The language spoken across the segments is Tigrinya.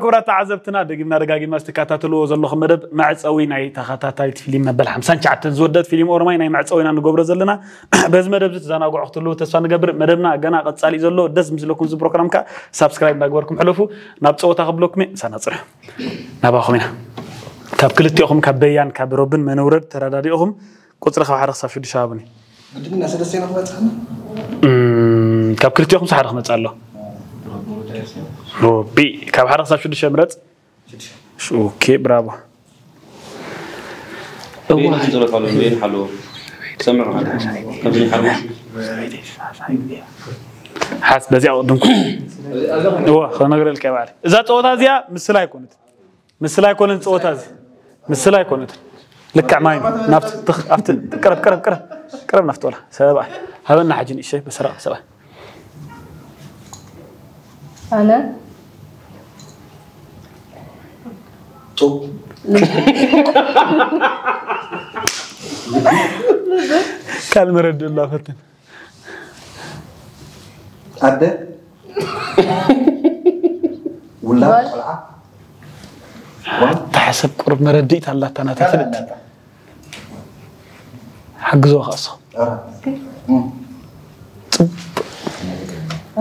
ክቡራት ተዓዘብትና፣ ደጊምና ደጋጊምና ዝትከታተልዎ ዘለኹም መደብ መዕጸዊ ናይ ተኸታታሊት ፊልም መበል ሓምሳን ትሽዓተን ዝወደት ፊልም ኦሮማይ ናይ መዕጸዊና ንገብሮ ዘለና። በዚ መደብ እዚ ትዘናግዑ ክትህልዉ ተስፋ ንገብር። መደብና ገና ቀጻሊ እዩ ዘሎ። ደስ ምስለኩም እዚ ፕሮግራም ከኣ ሳብስክራይብ እንዳገበርኩም ሕለፉ። ናብ ጸወታ ክብለኩም እየ፣ ምሳና ጽንሑ። ናባኹም ኢና። ካብ ክልቲኦኹም፣ ካብ በያን ካብ ሮብን መነውረድ ተረዳዲእኹም ቁጽሪ ካብ ሓደ ክሳብ ሽዱሽተ ሃቡኒ። ቅድምና ሰለስተ ኢና ክመጽእ። እም፣ ካብ ክልቲኦኹም ሓደ ክመጽእ ኣሎ። ሮቢ፣ ካብ ሓደ ክሳብ ሽዱሽተ ምረጽ። ኦኬ፣ ብራቮ። ቤት ዝረፋሉ ቤት ሓሎ ክሰምዕ ማለት ከምዚ ሓርማሽ ሓስ በዚኣ ቅድምኩ እዎ ክነግረልካ ባዕል። እዛ ጸወታ እዚኣ ምስላ ኣይኮነት፣ ምስላ ኣይኮነን ጸወታ እዚ ምስላ ኣይኮነት። ልክዕ ማይ ናብቲ ትኽ- ኣብቲ ቅረብ ቅረብ ቅረብ ቅረብ ናፍቲ ወላ ሰብኣይ ሃበና ሓጂ ንእሸይ በሰረቕ ሰብኣይ ኣነ ጡብ ካልእ መረድእ ኣሎ ፈትን ኣደ ውላድ ቆልዓ ተሓሰብ ቁሩብ መረድኢት ኣላታ ናታ ፍልጥ ሓግዞ ከኣሶ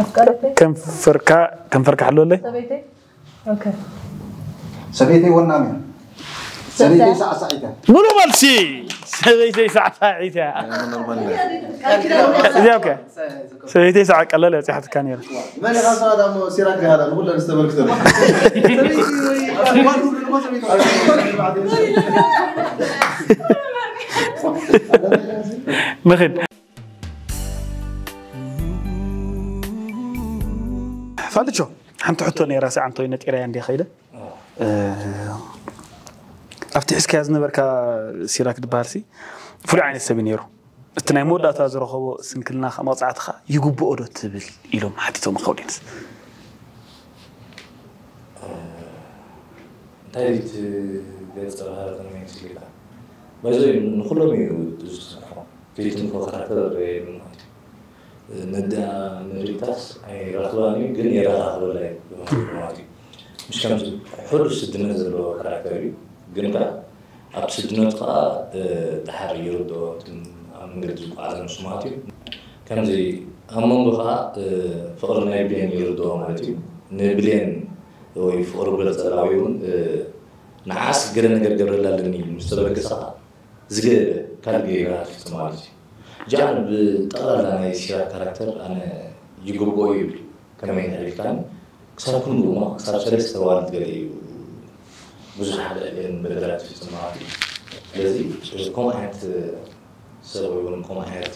ኣፍቀረተይ ከንፈርካ ከንፈርካ ሓለለይ ሰበይተይ ኦኬ ሰበይተይ ወናም እያ። ሰበይተይ ሳዕሳዒት እያ። ሙሉ መልሲ ሰበይተይ ሳዕሳዒት እያ። እዚኣ ኦኬ ሰበይተይ ሳዕ ቀለል እያ ጽሓትካ ነይራ። መን ኢኻ ስራ ዳሞ ሲራክ ገሃላ ንኹለን ዝተበልክተ ንኽድ ፋልቾ ሓንቲ ሕቶ ነይራ ሲ ዓንቶይ ነጢረያ እንዲ ከይደ ኣብቲ ሒዝካያ ዝነበርካ ሲራክ ዝበሃል ሲ ፍሉይ ዓይነት ሰብ እዩ ነይሩ። እቲ ናይ መወዳእታ ዝረኸቦ ስንክልና ካብ መቕፃዕትኻ ይግብኦ ዶ ትብል ኢሎም ሓቲቶም ከውዲንስ እንታይ እቲ ገጸ ባህሪ ከመይ ትስሊካ በዚ ንኩሎም እዩ ዝስርሖ ዘይትንኮ ካራክተር የለን ማለት እዩ ነዳ ንሪታስ ኣይረኽባን እዩ ግን የረኻኽበላ እዩ ማለት እዩ ምሽ ከምዚ ሕዱስ ስድነት ዘለዎ ካራክተር እዩ ግን ከ ኣብቲ ስድነቱ ከዓ ደሓር ይርድኦ ኣብ መንገዲ ዝጓዓዘ ንሱ ማለት እዩ ከምዚ ኣብ መንጎ ከዓ ፍቅሪ ናይ ብሌን ይርድኦ ማለት እዩ ንብሌን ወይ ፍቅሪ ብለፀላ ወይ እውን ንዓስ ገለ ነገር ገብረላ ኣለኒ ምስ ተበገሰ ከዓ ዝገበ ካልእ ገይራ ትፍፅም ማለት እዩ ጃን ብጠቕላላ ናይ ሲራ ካራክተር ኣነ ይግብኦ ይብል ከመይ ንዕሪፍካኒ ክሳብ ክንድኡ እሞ ክሳብ ሰለስተ ዋልት ገለ እዩ ብዙሕ ሓደ ዕድልን በደላት ይፍፅም ማለት እዩ ስለዚ ከምኡ ዓይነት ሰብ ወይ እውን ከምኡ ዓይነት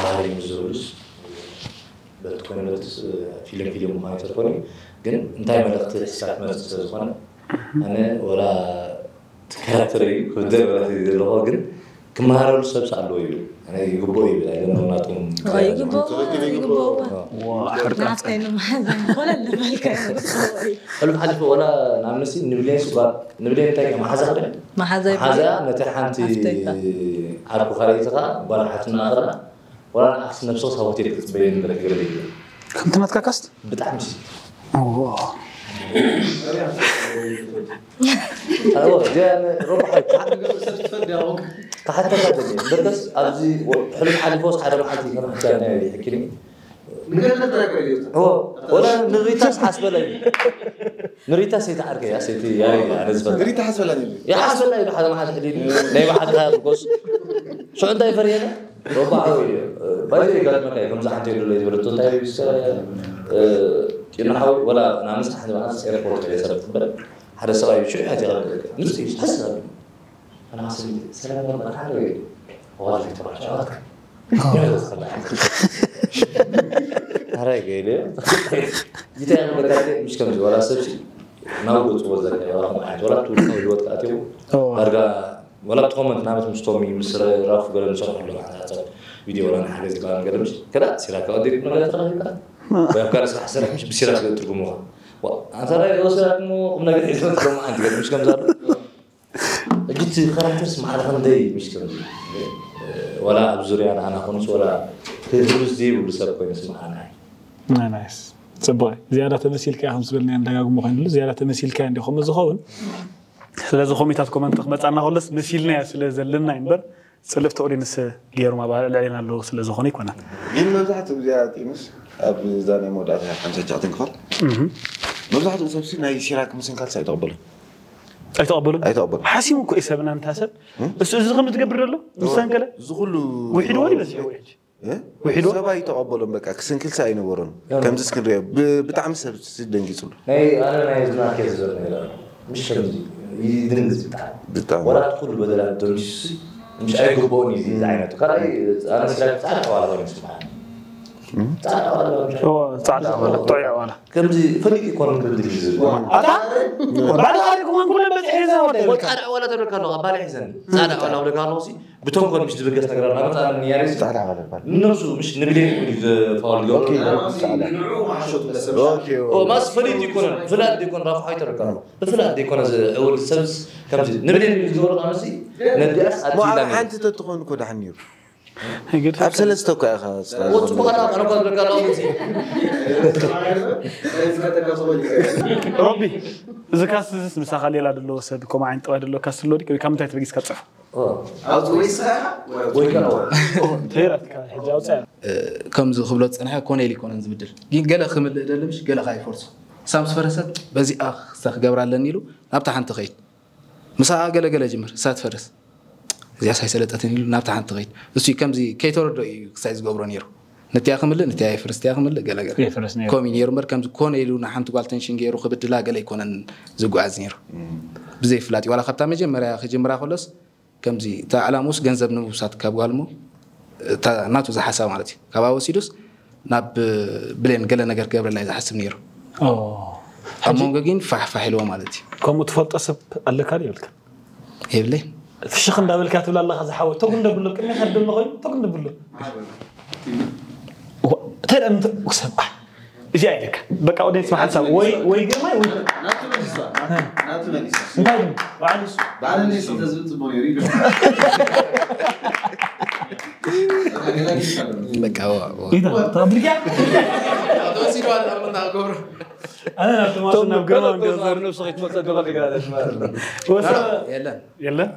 ባህሪ ምስ ዝህሉስ በቲ ኮይኑ በቲ ፊልም ፊልም ምዃኑ ተኮኒ ግን እንታይ መልእክቲ ሒዝካ ትመፅእ ስለ ዝኾነ ኣነ ወላ ካራክተር እዩ ክብደል ማለት እዩ ዘለኹ ግን ክመሃረሉ ሰብስ ኣለዎ እዩ ኣነ ይግብኦ ይብል ኣይደለም ናቶም ይግብኦ ይግብኦ ናፍታይ ንመሓዛ ኮነ ኣለበልካ ሕሉፍ ሓሊፉ ወላ ንኣብነሲ ንብሌን ስጓር ንብሌን እንታይ መሓዛ ክደ መሓዛ መሓዛ ነቲ ሓንቲ ዓርኩ ካልኣይትኻ ጓል ሓትና ከላ ወላ ንዓክስ ነብሲ ወከፍ ሆቴል ክትፅበየኒ ንብረት ገለ እዩ ከምቲ ናትካ ካስት ብጣዕሚ ሲ እዎ ኣዎ ጀን ሮባ ሓይታ ተሓተካ ደኒ በርገስ ኣብዚ ሕሉፍ ሓሊፎስ ሓደ መዓልቲ ከም ሕጃ ናይ ሕኪኒ ንገለ ተናገር እዩ እዎ ወላ ንሪታስ ሓስበለይ ንሪታስ ኣይተዓርከ እያ ሰይቲ ያሬድ ኣነ ዝፈልጥ ንሪታ ሓስበላ እዩ ይሓስበላ ኢሉ ሓደ መዓልቲ ሕዲድ ናይ በዓልካ ብኮስ ሽዑ እንታይ ፈርየና ሮባ ሓወይ ባይዘ ይጋጥመካ እዩ ከምዚ ሓንቲ የብለይ ዝበለቶ እንታይ እዩ እስከ ጢና ሓወይ ወላ ናብ ምስራሕ ንበዓል ኤርፖርት ከደ ሰብ ትበል ሓደ ሰብኣይ ሽዑ እያ ትቐልቀልካ ምስ እዩ ሕስ ኣሉ ኣና ስሚ ሰላም ወላ ሓደ ወይ ወላ ተባሻዋት ኣረ ገይለ ይታይ መካከል ምሽ ከምዚ ወላ ሰብሲ ናብ ገጹ ወዘተ ወላ ትውልዶ ህይወት ኣትዩ ዳርጋ ወላ ኮመንት ናበት ምስቶም ምስ ራፉ ገለ ንሰርሐሉ ሓሳብ ቪድዮ ወላ ንሓገዝ ይባል ገለ ምሽ ከዳ ሲራካ ወዲት ነገር ተራኺብካ ወይ ኣብ ካልእ ስራሕ ሰራሕ ምሽ ብሲራክ ትርጉምኻ ኣንታ ላይ ወሰዳት ሞ ቁም ነገር ሒዝካ ትርጉም ኣንቲ ገለ ምሽ ከምዛ ሕጂ እቲ ካራክተርስ ማዕረ ክንደይ ምሽ ከምዚ ወላ ኣብ ዙርያ ንዓና ኮኑስ ወላ ክህሉስ ዘይብሉ ሰብ ኮይኑ ስምዓና ናይስ ጽቡቕ። ዝያዳ ተመሲልካ ኢኻ ምስ በልናዮ ንደጋግሞ ኮይኑሉ፣ ዝያዳ ተመሲልካ እንዲ ከምኡ ዝኸውን። ስለዚ ኮሜንታት ኮመንት ክመጻና ከሎስ መሲልናዮ ስለ ዘለና እዩ እምበር፣ ጽልፍቲ ኦዲንስ ገይሩ ማባል ልዕሌና ኣለዉ ስለ ዝኾነ ኣይኮነን። ግን መብዛሕትኡ ግዜ ኣርጢምስ ኣብ እዛ ናይ መወዳእታ ሓምሳ ትሽዓተ ክፋል መብዛሕትኡ ሰብሲ ናይ ሲራክ ምስንካልስ ኣይተቐበሉን። ኣይተቐበሉን። ኣይተቐበሉን። ሓሲሙ እኮ እዩ ሰብና እንታ ሰብ እሱ እዚ ከም ትገብር ዘሎ ምሰንከለ እዚ ኩሉ ውሒድዎ ድዩ በዚሕዎ ሕጂ? ውሒድዎ? ሰብ ኣይተቐበሎን። በቃ ክስንክልሲ ኣይነበሮን። ከምዚስ ክንሪኦ ብ- ብጣዕሚ ሰብ ደንጊፅሉ። ናይ ኣነ ናይ ዝና ኬዝ ዘሎ ነገር ኣሎ። ምሽ ከምዚ ይድንግፅ ብጣዕሚ ብጣዕሚ። ወላ እቲ ኩሉ በደላት ደምሲሱ ምሽ ኣይግብኦን እዩ እዚ ዓይነት ካልኣይ ኣነ ስለ ፃዕዳ ዋላ ኮይኑ ስምዓ ፃዕዳ ዋላ ኮይኑ ኦ፣ ፃዕዳ ዋላ፣ ጥዑይ ዋላ። ከምዚ ፈሊጥ ይኮን ክብል ዝብል ኣታ ባዕልኻ ሪእኩማ ኩለን በፂሐ ሒዘ ወደ ፃዕዳ ዋላ ተብለካ ኣለኻ ባል ሒዘን ፃዕዳ ዋላ ወደካ ኣለኹ ብተንኮል ምሽ ዝብገስ ነገር ኣሎ ኣመፃ ንያሬ ፃዕዳ ዋላ ባል ንነብሱ ምሽ ንብሌን እዩ ዘፋወል ገሩ ኦኬ ኦ ማስ ፈሊጥ ይኮነ ፍላጥ ይኮነ ራፉ ሓይተረካ ብፍላጥ ዘይኮነ ዝዕውል ሰብስ ከምዚ ንብሌን እዩ ዝገብሮ ኣመሲ ነዲኣስ ኣትላ ሓንቲ ተትኾን እኮ ዳሕን ነይሩ። ኣብ ሰለስተ እኳ ኢኻ ወጽኡ ከላ ቀረባ ዝረካ ኣለዎ እዚ ሮቢ እዚ ካስ ዝስ ምሳኻ ሌላ ደለዎ ሰብ ከምኡ ዓይነት ጠባይ ደለዎ ካስ ኣሎ ድዩ ካብ ምንታይ ተበጊስካ ትጽሕፎ ኣውጽእ ወይ ስራሕ ወይ ወይ ቀረባ ተይራትካ ሕጂ ኣውፅያ ከምዚ ክብሎ ዝፀንሐ ኮነ ኢሉ ይኮነን ዝብድል ግን ገለ ክምልእ ደሊ ምሽ ገለ ከዓ ይፈርሶ እሳ ምስ ፈረሰት በዚኣ ክሳ ክገብራ ኣለኒ ኢሉ ናብታ ሓንቲ ከይድ ምሳኣ ገለ ገለ ጅምር እሳ ትፈርስ እዚኣ ሳይሰለጠትን ኢሉ ናብታ ሓንቲ ከይድ እሱ ከምዚ ከይተረዶ እዩ ክሳይ ዝገብሮ ነይሩ ነቲያ ክምልእ ነቲያ የፍርስ ነቲያ ክምልእ ገለ ገለ የፍርስ ነይሩ። ከምኡ እዩ ነይሩ እምበር ከምዚ ኮነ ኢሉ ንሓንቲ ጓል ተንሽን ገይሩ ክብድላ ገለ ኣይኮነን ዝጓዓዝ ነይሩ ብዘይ ፍላጥ ዋላ ካብታ መጀመርያ ክጅምራ ከሎስ ከምዚ እታ ዕላምኡስ ገንዘብ ንምውሳድ ካብ ጓል እሞ እታ ናቱ ዝሓሳብ ማለት እዩ ካብኣ ወሲዱስ ናብ ብሌን ገለ ነገር ክገብረላ እዩ ዝሓስብ ነይሩ ኣብ መንጎ ግን ፋሕፋሕ ኢልዎ ማለት እዩ ከምኡ ትፈልጦ ሰብ ኣለካ ዶ ይብልካ የብለይ ፍሽኽ እንዳበልካ ትብል ኣለኻ ዝሓወ ተጉ እንደብሎ ቅድሚ ከድሎ ኮይኑ ተጉ እንደብሎ እንታይ ደም ክሰብ እዚኣ ኢለካ በቃ ኦዲየንስ መሓንሳብ ወይ ወይ ግርማይ ወይ ናቱ መሊሳ ናቱ መሊሳ እንታይ ግን በዓል ንሱ በዓል ንሱ ተዝብል ጽቡቅ ነይሩ ይብል በቃ ዋ ዋ ኢታ ተብልካ ኣነ ናብ ተማሱ ናብ ግርማ ገዛር ነብሱ ከይትመጸ ገባ ገራ ወሳ የለን የለን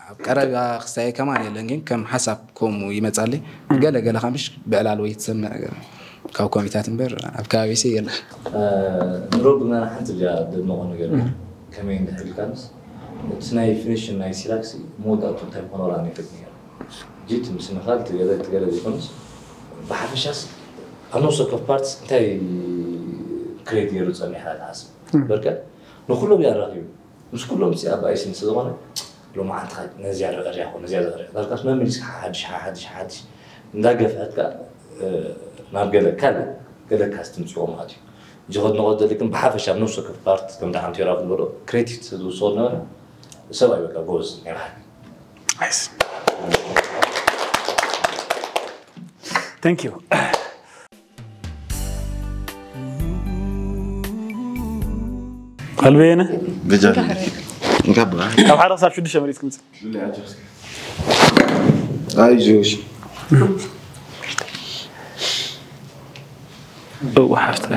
ኣብ ቀረባ ክሳየ ከማን የለን ግን ከም ሓሳብ ከምኡ ይመፃለይ ገለ ገለ ከምሽ ብዕላል ወይ ትሰምዕ ካብ ኮሚታት እምበር ኣብ ከባቢ ሲ የለን ሮብ ግና ሓንቲ እዚኣ ደድንቆ ነገር ከመይ እንድሕር ኢልካንስ እቲ ናይ ፊኒሽን ናይ ሲራክስ መወዳእቱ እንታይ ምኮነ ወላ ንፈልጥ ነር ጂት ምስንኻል ትገለ ትገለ ዘይኮነስ ብሓፈሻስ ኣብ ነብሰ ከፍ ፓርትስ እንታይ ክሬት ገይሩ ፀኒሕ ትሓስብ በርከ ንኩሎም ያራኪቡ ምስ ኩሎም ሲ ኣብ ኣይስን ስለዝኾነ ሎማዓንቲ ነዚያ ዝቐርያ ኮ ነዚያ ዝቐርያ ዳርካስ መመሊስካ ሓድሽ ሓድሽ ሓድሽ እንዳገፍሐትካ ናብ ገለ ካልእ ገለ ካስ ትምፅኦ ማለት እዩ እንጂ ከድንቆ ዘልክን ብሓፈሻ ኣብ ነብሲ ወከፍ ፓርት ከም ደሓንቲ ዮራብ ዝበሎ ክሬቲቭ ዝውስኮ ነበረ ሰብኣይ በቃ ጎበዝ ናይ ባህል Thank you. ኣልበየነ ገጃ እንካባ ካብ ሓደ ክሳብ ሽዱሽተ መሪፅ ክምፅእ ኣይዞሽ እዋ ሓፍትኻ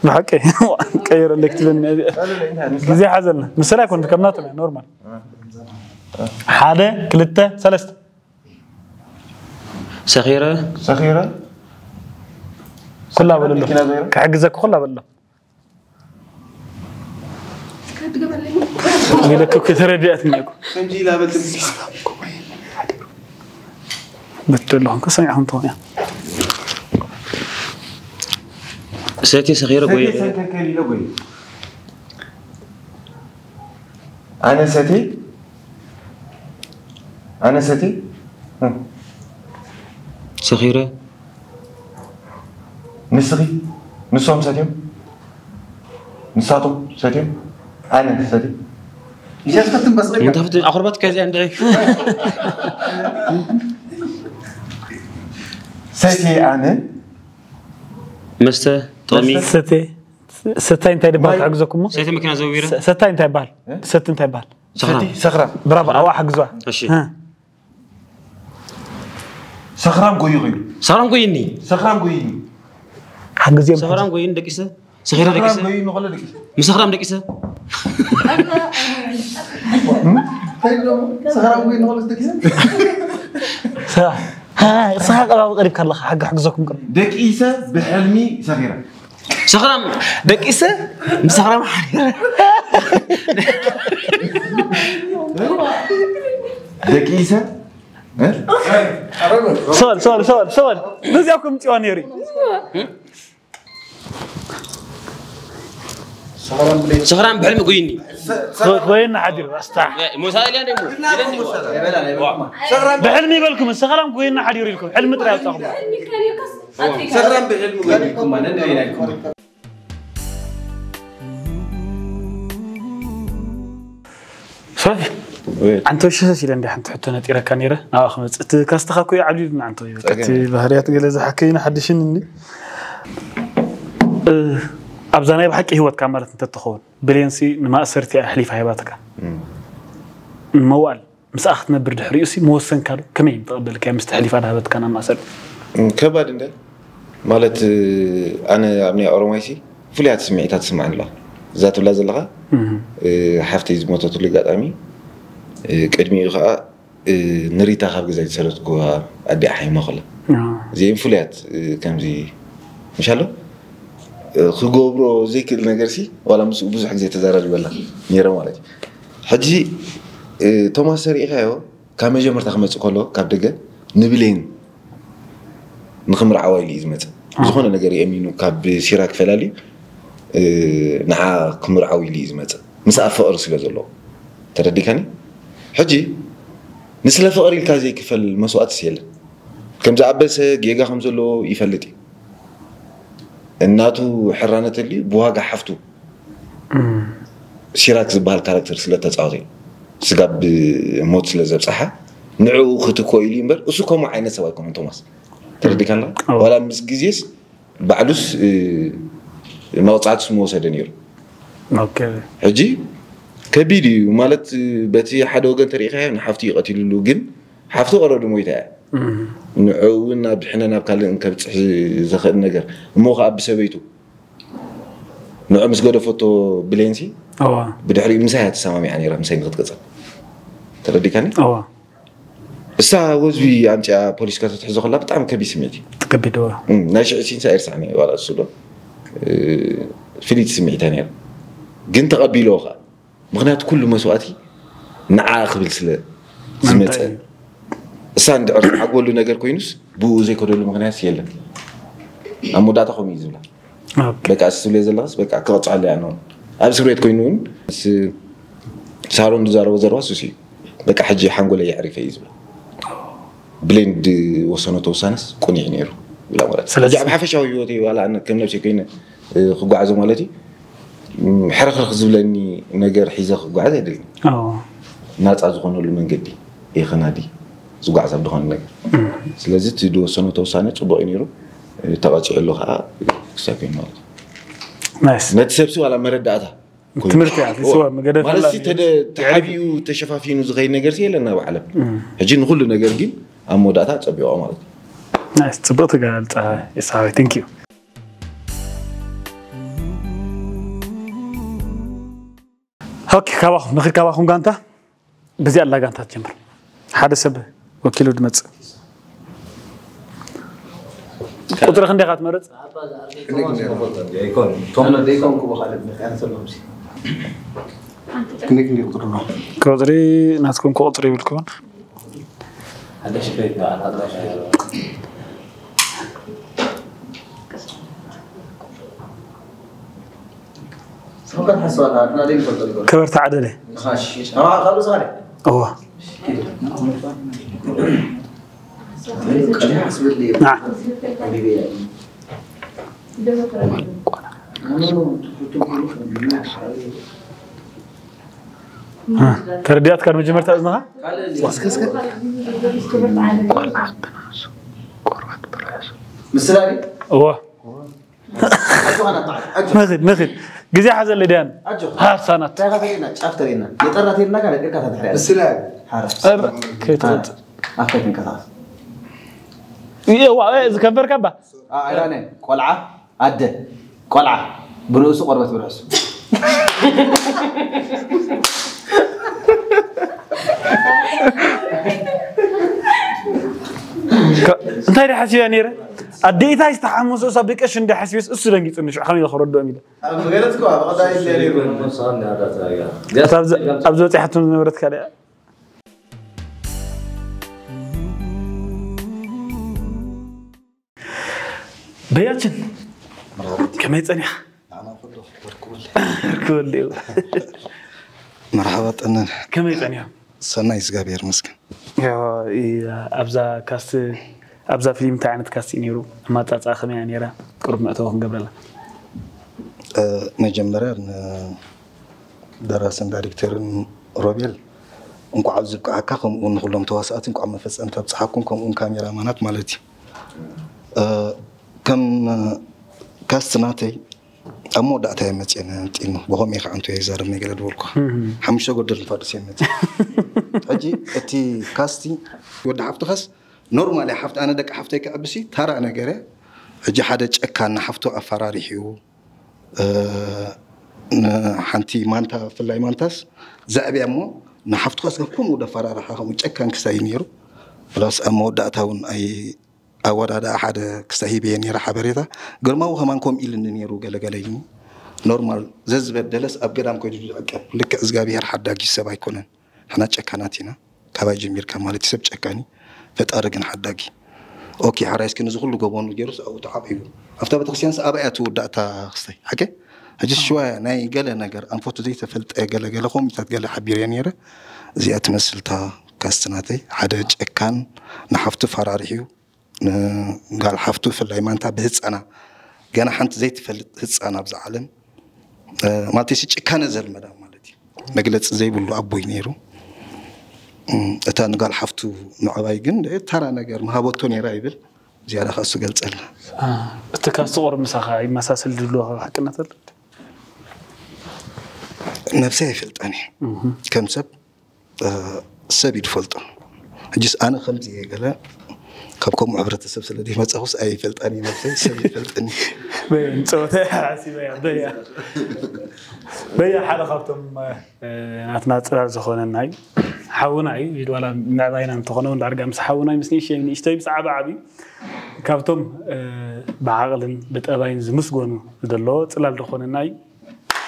ብሓቂ ቀይረለይ ክትብለኒ ግዜ ሓዘልና ምስላ ኣይኮነት ከም ናትና ኖርማል ሓደ ክልተ ሰለስተ ሰኺረ ሰኺረ ኩላ በለሎ ክሕግዘካ ኩላ በለሎ ኢለክ እኮ ተረዲኣትኒ እኮ ከምዚ ኢላ በል ትምሲ በትሎ ኾንኩ ሰሚዕኹም ትኾኑ እያ ሰቲ ሰኺረ ጎይ ኣነ ሰቲ ኣነ ሰቲ ሰኺረ ንስኺ ንሶም ሰትዮም ንሳቶም ሰትዮም ኣነ ሰትዮም ይሸፍትም በስለካ ምንታፍት ኣኽርባትካ እዚኣ እንድዒ ሰቲ ኣነ መስተ ጥቕሚ ሰተ ሰታይ እንታይ ድባል ክሕግዘኩም እሞ ሰይቲ መኪና ዘዊረ ሰታይ እንታይ ይባል ሰቲ እንታይ ይባል ሰቲ ሰኽራ ብራቮ ኣዋ ሓግዝዋ እሺ እ። ሰኽራም ጎዩ ኮይኑ። ሰኽራም ጎይኒ። ሰኽራም ጎይኒ። ሓግዜም ሰኽራም ጎይኒ ደቂሰ። ሰኺራ ደቂሰ። ሰኽራም ጎይኒ ኸሎ ደቂሰ። ምስ ሰኽራም ደቂሰ። ሰኽራም ጎይኒ ኸሎ ደቂሰ። ስኻ ቀባቢ ቀሪብካ ኣለኻ ሓጊ ሕግዘኩም ቅር ደቂሰ ብሕልሚ ሰኺራ። ሰኽራም ደቂሰ። ምስ ሰኽራም ሓዲረ። ደቂሰ ሶል ሶል ሶል ሶል በዚኣ ኩም ጽዋ ነይሩ ሰኽራም ብሕልሚ ጎይኒ። ኮይና ሓዲሩ ኣስታ ሞሳል እያ ደሞ። ብሕልሚ ይበልኩም ሰኽራም ኮይና ሓዲሩ ኢልኩም ሕልሚ ጥራይ ኣውጻኹም ሰኽራም ብሕልሚ ጎይኒ። ሶፊ ኣንተ ሸሸሽ ኢለ እንዲ ሓንቲ ሕቶ ነጢረካ ነይረ ናብኣ ክመፅእ እቲ ካስትኻ እኮ ዓብሊሉና ኣንተ በቃ እቲ ባህርያት ገለ ዝሓከይና ሓድሽን እኒ ኣብዛ ናይ ብሓቂ ህይወትካ ማለት እንተትኸውን ብሌንሲ ንማእሰርቲ ኣሕሊፋ ሂባትካ ንመዋል ምስኣ ክትነብር ድሕሪኡ ሲ መወሰንካ ዶ ከመይ እዩ ተቐበልካዮ ምስቲ ኣሕሊፋ ድሃበትካ ናብ ማእሰርቲ ከባድ እንደ ማለት ኣነ ኣብ ናይ ኦሮማይ ሲ ፍሉያት ስምዒታት ትስማዕ ኣለዋ እዛ ትብላ ዘለኻ ሓፍተይ ዝሞተትሉ ኣጋጣሚ ቅድሚኡ ከዓ ንሪታ ካብ ገዛ ዝሰረትኩዋ ኣዲኣ ሓይማ ከላ እዚኦም ፍሉያት ከምዚ ምሻሎ ክገብሮ ዘይክእል ነገር ሲ ዋላ ምስኡ ብዙሕ ግዜ ተዘራሪበላ ነይረ ማለት እዩ ሕጂ ቶማስ ሰሪእኻዮ ካብ መጀመርታ ክመፅእ ከሎ ካብ ደገ ንብሌን ንክምርዓዋ ኢሉ እዩ ዝመፅእ ዝኾነ ነገር የእሚኑ ካብ ሲራ ክፈላልዩ ንዓ ክምርዓው ኢሉ እዩ ዝመፅእ ምስኣ ፍቕሪ ስለ ዘለዎ ተረዲካኒ ሕጂ ንስለ ፍቕሪ ኢልካ ዘይክፈል መስዋእትስ የለን ከም ዝኣበሰ ጌጋ ከም ዘለዎ ይፈልጥ እዩ እናቱ ሕራነ ተልዩ ብዋጋ ሓፍቱ ሲራክ ዝበሃል ካራክተር ስለ ተፃወተ እዩ ስጋብ ሞት ስለ ዘብፅሓ ንዕኡ ክትኮ ኢሉ እምበር እሱ ከምኡ ዓይነት ሰብ ኣይኮነን ቶማስ ተረዲካና ዋላ ምስ ግዜስ ባዕሉስ መቕፃዕቲ ስም ወሰደ ነይሩ ሕጂ ከቢድ እዩ ማለት በቲ ሓደ ወገን ተሪኢኻዮ ንሓፍቲ ይቀቲልሉ ግን ሓፍቲ ቀረዱ ሞይታ እያ ንዕኡ እውን ናብ ድሕነ ናብ ካልእ እንከብፅሕ ዘኽእል ነገር እሞ ከዓ ብሰበይቱ ንዑ ምስ ገደፈቶ ብሌንሲ ብድሕሪኡ ምሳይ እያ ተሰማሚዓ ነይራ ምሳይ ንክትቅፅል ተረዲካኒ እሳ ወዝቢ ኣምፅኣ ፖሊስ ከተትሕዞ ከላ ብጣዕሚ ከቢድ ስምዒት እዩ ከቢድ እዋ ናይ ሽዑ ሲንሳ ኣይርሳዕኒ ዋላ እሱ ዶ ፍልይቲ ስምዒት እያ ነይራ ግን ተቐቢልዎ ከዓ ምክንያቱ ኩሉ መስዋእቲ ንዓ ክብል ስለ ዝመፀ እሳ እንድዕር ዝዓግበሉ ነገር ኮይኑስ ብኡ ዘይከደሉ ምክንያት የለን ኣብ መወዳእታ ከምኡ እዩ ዝብላ በቃ እሱ ትብለዮ ዘለኽስ በቃ ክቐፅዐሉ እያ ነው ኣብ እስር ቤት ኮይኑ እውን ምስ ሳሮን ዝዛረቦ ዘረባ ሱስ እዩ በቃ ሕጂ ሓንጎለይ የዕሪፈ እዩ ዝብላ ብሌን ዝወሰነቶ ውሳነስ ቁኒዕ ነይሩ ይብላ ማለት እዩ ሕጂ ኣብ ሓፈሻዊ ህይወት እዩ ዋላ ኣነ ከም ነብሲ ኮይነ ክጓዓዞ ማለት እዩ ሕርኽርኽ ዝብለኒ ነገር ሒዘ ክጓዓዝ ኣይደልን ናፃ ዝኾነሉ መንገዲ እየ ከናዲ ዝጓዓዝ ኣብ ዝኾነ ነገር ስለዚ እቲ ዝወሰነቶ ውሳነ ፅቡቅ እዩ ነይሩ ተቐፂዑ ኣሎ ከዓ ክሳብ ኮይኑ ማለት እዩ ናይስ ነቲ ሰብሲ ዋላ መረዳእታ ትምህርቲ እያ ስዋ መገደት ማለት ሲ ተደ- ተሓቢኡ ተሸፋፊኑ ዝኸይድ ነገር ሲ የለና ኣብ ዓለም ሕጂ ንኩሉ ነገር ግን ኣብ መወዳእታ ፀቢቆ ማለት እዩ ናይስ ፅቡቅ ትገልፃ ኢሳዊ ቴንክ ዩ ኦኬ ካባኹም ንኽድ ካባኹም ጋንታ በዚኣ ኣላ ጋንታ ትጀምር ሓደ ሰብ ወኪሉ ድመፅእ ቁፅሪ ክንደይ ኢኻ ትመርፅ ቁፅሪ ናትኩም ክቁፅሪ ይብልኩምን ከበርታ ዓደለ እዋ ተረዲኣትካ ንመጀመርታ እዝንኻ ምስላ እዎ ንኽድ ንኽድ ግዜ ሓዘለ ድያን ሃሳናት ጫፍ ተሪና ነጠራ ተሪና ጋር ደቂርካ ተድሕሪያ ምስላ ከይትወጥ ኣካይትንቀሳቀስ እየ ዋ እዚ ከንፈርካ ባ ኣይራነ ቆልዓ ኣደ ቆልዓ ብርእሱ ቆርበት ብርእሱ እንታይ ደ ሓሲበ ነይረ ኣዴታይ ዝተሓመሶ ሳብ ደቀሽ እንደ ሓሲበስ እሱ ደንጊጹ ንሽዑ ከመይ ከረድኦም ኢለ ገለጽኩ ብቐዳይ ነይሩ ኣብዚ በፂሓትም ዝነበረት ካልያ በያችን ከመይ ጸኒኻ ርክበል እዩ መርሓባ ጠነን ከመይ ጸኒኻ ሰናይ እግዚኣብሔር ይመስገን ኣብዛ ካስት ኣብዛ ፊልም እንታይ ዓይነት ካስት እዩ ነይሩ ኣማጻጻ ከመይ እያ ነይራ ቅሩብ መእተዊ ክንገብረላ መጀመርያ ደራስን ዳይሬክተርን ሮቤል እንኳዕ ኣብ ዝብቅዓካ ከምኡ እውን ንኩሎም ተዋሳእቲ እንኳዕ መፈፀምታ ኣብፀሓኩም ከምኡ እውን ካሜራማናት ማለት እዩ ከም ካስት ናተይ ኣብ መወዳእታ እየ መፅአ ጢኑ ብከምኡ ከዓ እንቶ ይዛረብ ናይ ገለ ድበልኩ ሓሙሽተ ጎደል ንፋዱስ እየ መፅአ ሕጂ እቲ ካስቲ ወዲ ሓፍትኻስ ኖርማል እያ ሓፍቲ ኣነ ደቂ ሓፍተይ ክዕብሲ ታራ ነገር እያ ሕጂ ሓደ ጨካን ንሓፍቱ ኣፈራሪሕዩ ሓንቲ ማንታ ብፍላይ ማንታስ ዘዕብያ እሞ ንሓፍትኻስ ከምኡ ደፈራርሓ ከምኡ ጨካን ክሳይ ነይሩ ፕላስ ኣብ መወዳእታ እውን ኣይ ኣወዳድኣ ሓደ ክሳብ ሂበየ ነይረ ሓበሬታ ግርማዊ ከማን ከምኡ ኢልኒ ነይሩ ገለገለ ኢልኒ ኖርማል ዘዝበደለስ ኣብ ገዳም ከይዱ ዝዕቀብ ልክዕ እግዚኣብሄር ሓዳጊ ሰብ ኣይኮነን ንሕና ጨካናት ኢና ካባይ ጀሚርካ ማለት እዩ ሰብ ጨካኒ ፈጣሪ ግን ሓዳጊ ኦኬ ሓራይስ ግን እዚ ኩሉ ገበኑ ገይሩስ ኣብኡ ተዓቂቡ ኣብታ ቤተክርስትያንስ ኣበይ እያ ትውዳእ እታ ክስታይ ሓቂ ሕጂ ሽዋ ናይ ገለ ነገር ኣንፈቱ ዘይተፈልጠ ገለ ገለ ኮሚታት ገለ ሓቢረ ነይረ እዚኣ ትመስል እታ ካስት ናተይ ሓደ ጨካን ንሓፍቱ ፈራሪሕዩ ንጋል ሓፍቱ ብፍላይ ማንታ ብህፃና ገና ሓንቲ ዘይትፈልጥ ህፃን ኣብዛ ዓለም ማለት ሲ ጭካነ ዘልመዳ ማለት እዩ መግለፂ ዘይብሉ ኣቦይ ነይሩ እታ ንጋል ሓፍቱ ምዕባይ ግን ተራ ነገር ምሃበቶ ነይራ ይብል ዝያዳ ከሱ ገልፀልና እቲ ካብ ስቑር ምሳኻ ይመሳሰል ዝብልዎ ካብ ሓቅነት ኣሎ ነብሰይ ኣይፈልጠን እዩ ከም ሰብ ሰብ እዩ ዝፈልጦ ሕጅስ ኣነ ከምዚ እየ ገለ ካብ ከምኡ ሕብረተሰብ ስለ መፀኹስ ኣይፈልጣን እዩ ነብሰይ ሰብ ይፈልጠኒ ጸወታ ሓሲበያ በያ በያ ሓደ ካብቶም ናትና ፅላል ዝኾነና እዩ ሓውና እዩ ዋላ ምዕባይና እንተኾነ እውን ዳርጋ ምስ ሓውና እዩ ምስ ንእሽተይ ንእሽተይ ብዛዕባ ዓብዩ ካብቶም ብዓቕልን ብጠባይን ዝምስጎኑ ዘሎ ፅላል ዝኾነና እዩ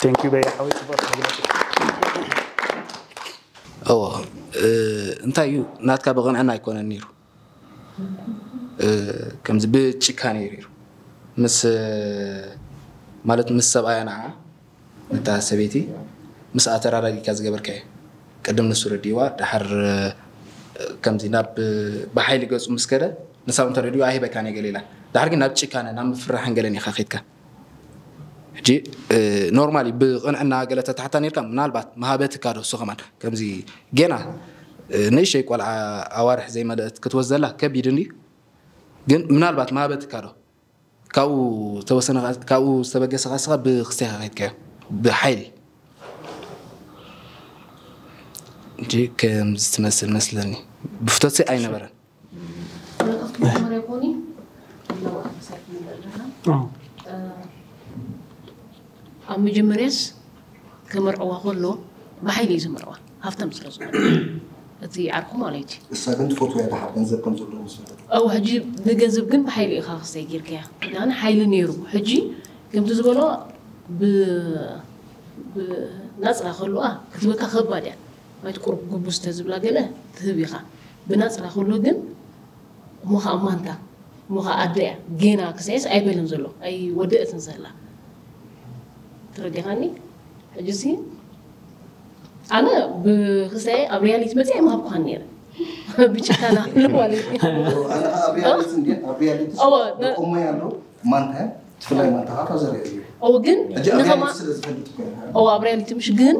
ቴንኪዩ በያ ሓወይ ፅቡቅ እዎ እንታይ እዩ ናትካ ብቕንዕና ኣይኮነን ነይሩ ከምዚ ብጭካኔ ነይሩ ምስ ማለት ምስ ሰብኣያ ንዓ ነታ ሰበይቲ ምስ ኣተራዳዲእካ ዝገበርካዮ ቅድም ንሱ ረዲእዋ ድሓር ከምዚ ናብ ብሓይሊ ገፁ ምስ ከደ ንሳብ እንተረዲኡ ኣይህበካን እየ ገለ ኢላ ድሓር ግን ናብ ጭካነ ናብ ምፍርራሕን ገለን ኢኻ ከድካ ሕጂ ኖርማሊ ብቕንዕና ገለ ተታሕታ ነርካ ምናልባት መሃበትካ ዶ እሱ ከማን ከምዚ ጌና ንእሸይ ቆልዓ ኣዋርሕ ዘይመለእት ክትወስደላ ከቢድ እንድዩ ግን ምናልባት መሃበትካ ዶ ካብኡ ዝተወሰነ ካብኡ ዝተበገሰ ካስኻ ብክስቴኻ ከይድካዮ ብሓይሊ እንጂ ከምዚ ትመስል መስለኒ ብፍቶት ኣይነበረን ወረቀት መጀመሪያ ኮኒ ኣለዋ መሳኪ ንበል ኣለና ኣብ መጀመርያስ ከመርዕዋ ከሎ ብሓይሊ እዩ ዘመርዕዋ ሃፍታም ስለ ዝኾነ እቲ ዓርኩ ማለት እዩ እሳ ግን ትፈትዎ እያ ደሓር ገንዘብ ከም ዘለዎ ምስ ፈለጠት ኣው ሕጂ ብገንዘብ ግን ብሓይሊ ኢኻ ክስታይ ጌርካያ ኣነ ሓይሊ ነይሩ ሕጂ ከምቲ ዝበሎ ብናፅራ ከልዋ ክትበካ ከባድ እያ ማለት ቁሩብ ጉቡዝ ተዝብላ ገለ ትህብ ኢኻ ብናፅራ ከሎ ግን እሞ ከዓ ማንታ እሞ ከዓ ኣደ እያ ጌና ክሳይስ ኣይበልን ዘሎ ኣይወደእትን ዘላ ተረዲኻኒ ሕጂ ሲ ኣነ ብክስታይ ኣብ ሪያሊቲ መፅእ ኣይምሃብኩኻን ነይረ ብጭካና ኣሎ ማለት እዩ ኣነ ከዓ ኣብ ሪያሊቲ እንዲ ኣብ ሪያሊቲ እወ፣ ነ- ቆሞ ያለው ማንታ ትፍላይ ማንታ ከዓ ዘርኢ እዩ እወ ግን ሕጂ ኣብ ንኸማ ሪያሊቲ ስለ ዝፈልጥ እኮ እዩ። እወ ኣብ ሪያሊቲ ምሽ ግን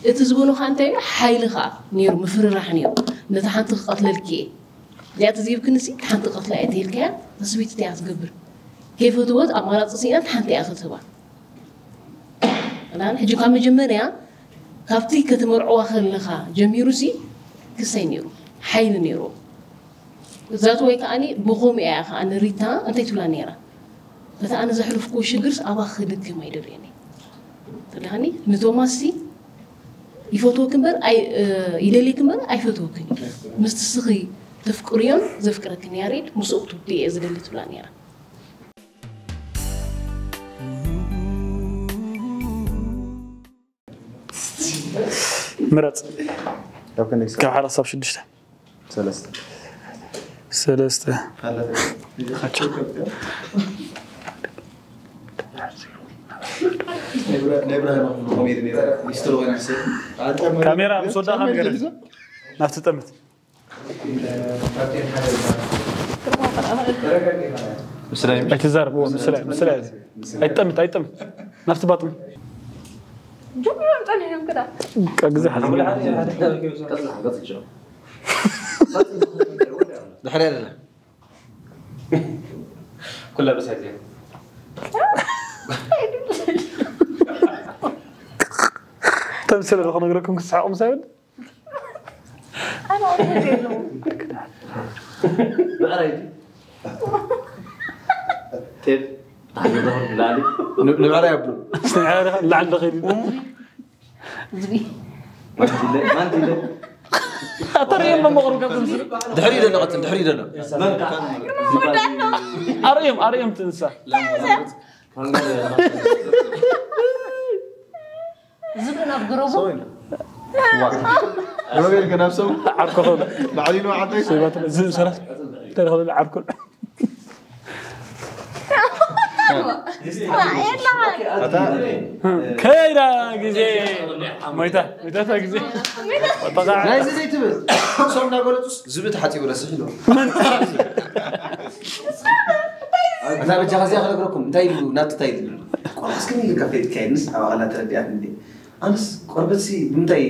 እቲ ዝበሉኻ እንታይ እዩ ሓይሊ ከዓ ነይሩ ምፍርራሕ ነይሩ ነቲ ሓንቲ ክቐትለልኪ እየ እዚኣ ተዘይብክንሲ ሓንቲ ቀትላ እየ ተይልካያ ተስቢት እያ ትገብር ከይፈትወት ኣማራፂ ስኢናት ሓንቲ እያ ክትህባ ሕጂ ካብ መጀመርያ ካብቲ ከተመርዕዋ ከለኻ ጀሚሩ ሲ ክሳይ ነይሩ ሓይሊ ነይሩ ዛት ወይ ከዓኒ ብኸምኡ እያ ከዓኒ ሪታ እንታይ ትብላ ነይራ? በታ ኣነ ዘሕለፍኩዎ ሽግርስ ኣባኺ ክድግም ኣይደልየን እየ። ተረዳእካኒ? ንቶማስ ሲ ይፈትወኪ እምበር ኣይ-፣ እ፣ ይደልየኪ እምበር ኣይፈትወክን እዩ። ምስቲ ስኺ ተፍቅርዮን ዘፍቅረክን ያሬድ ምስኡ ክትውድኢ እየ ዝደሊ ትብላ ነይራ። ምረፅ። ካብ ክንደይ ክሳብ? ካብ ሓደ ክሳብ ሽዱሽተ። ሰለስተ። ሰለስተ። ናይ ብራ-፣ ናይ ብርሃን ኣኽብሮ ኮሜዲ ነይራ። ሚስትሮ ወይኒ ሰብ። ካሜራ ምስ ወዳእካ ንገረኒ። ናብቲ ጠምት። ምስላ ይምሽ-፣ ኣይትዛረብ፣ እዎ፣ ምስላ፣ ምስላ። ኣይትጠምት፣ ኣይትጠምት። ናብቲ ባጥሚ። ጆም ይመጣል ይሄም ከዳ ግዜ ሓዚ። ቀጽል፣ ቀጽል ጆ። ድሕሪ ኣለና። ኩላ በሳት እያ። ተምስለ ዶ ክነግረኩም ክስሕቑም ሳይብል። ኣነ ኣውርድ የለውም ብዕራይ ድዩ? ቴድ፣ ታሕቲ ዞር ብላዕሊ። ን-፣ ንብዕራይ ኣቦ። ላዕሊ ዶ ከይዱ? ማንቲለ፣ ማንቲለ። ኣተርእዮም መመቕሩ ከም ዝምስል። ድሕሪ ዘሎ ቀጽል፣ ድሕሪ ዘሎ። ኣርእዮም፣ ኣርእዮም ትንሳ። ዝብኢ ናብ ገረቡ ሮቤል ገናብ ሰው ዓርኮ ኸሉ። ባዕሊኑ ዓንታይ ሰይባትን ዝብኢ ሰራት። ተረኸበ ዓርኮ። ከይዳ ግዜ ሞይታ፣ ሞይታታ ግዜ። ናይዚ ዘይትብል። እሶም እናገለጹስ ዝብኢ ተሓጺቡ ረስሕ ኢሉ። ኣታ በጃኻ እዚኣ ክነግረኩም። እንታይ ኢሉ? ናቱ እንታይ ኢሉ? ቆልዓ እስከ ኢልካ ከይድካ ንስ ኣብ ኣቐላ ተረዲኣት እንዴ? ኣነስ ቆርበትሲ ብምንታይ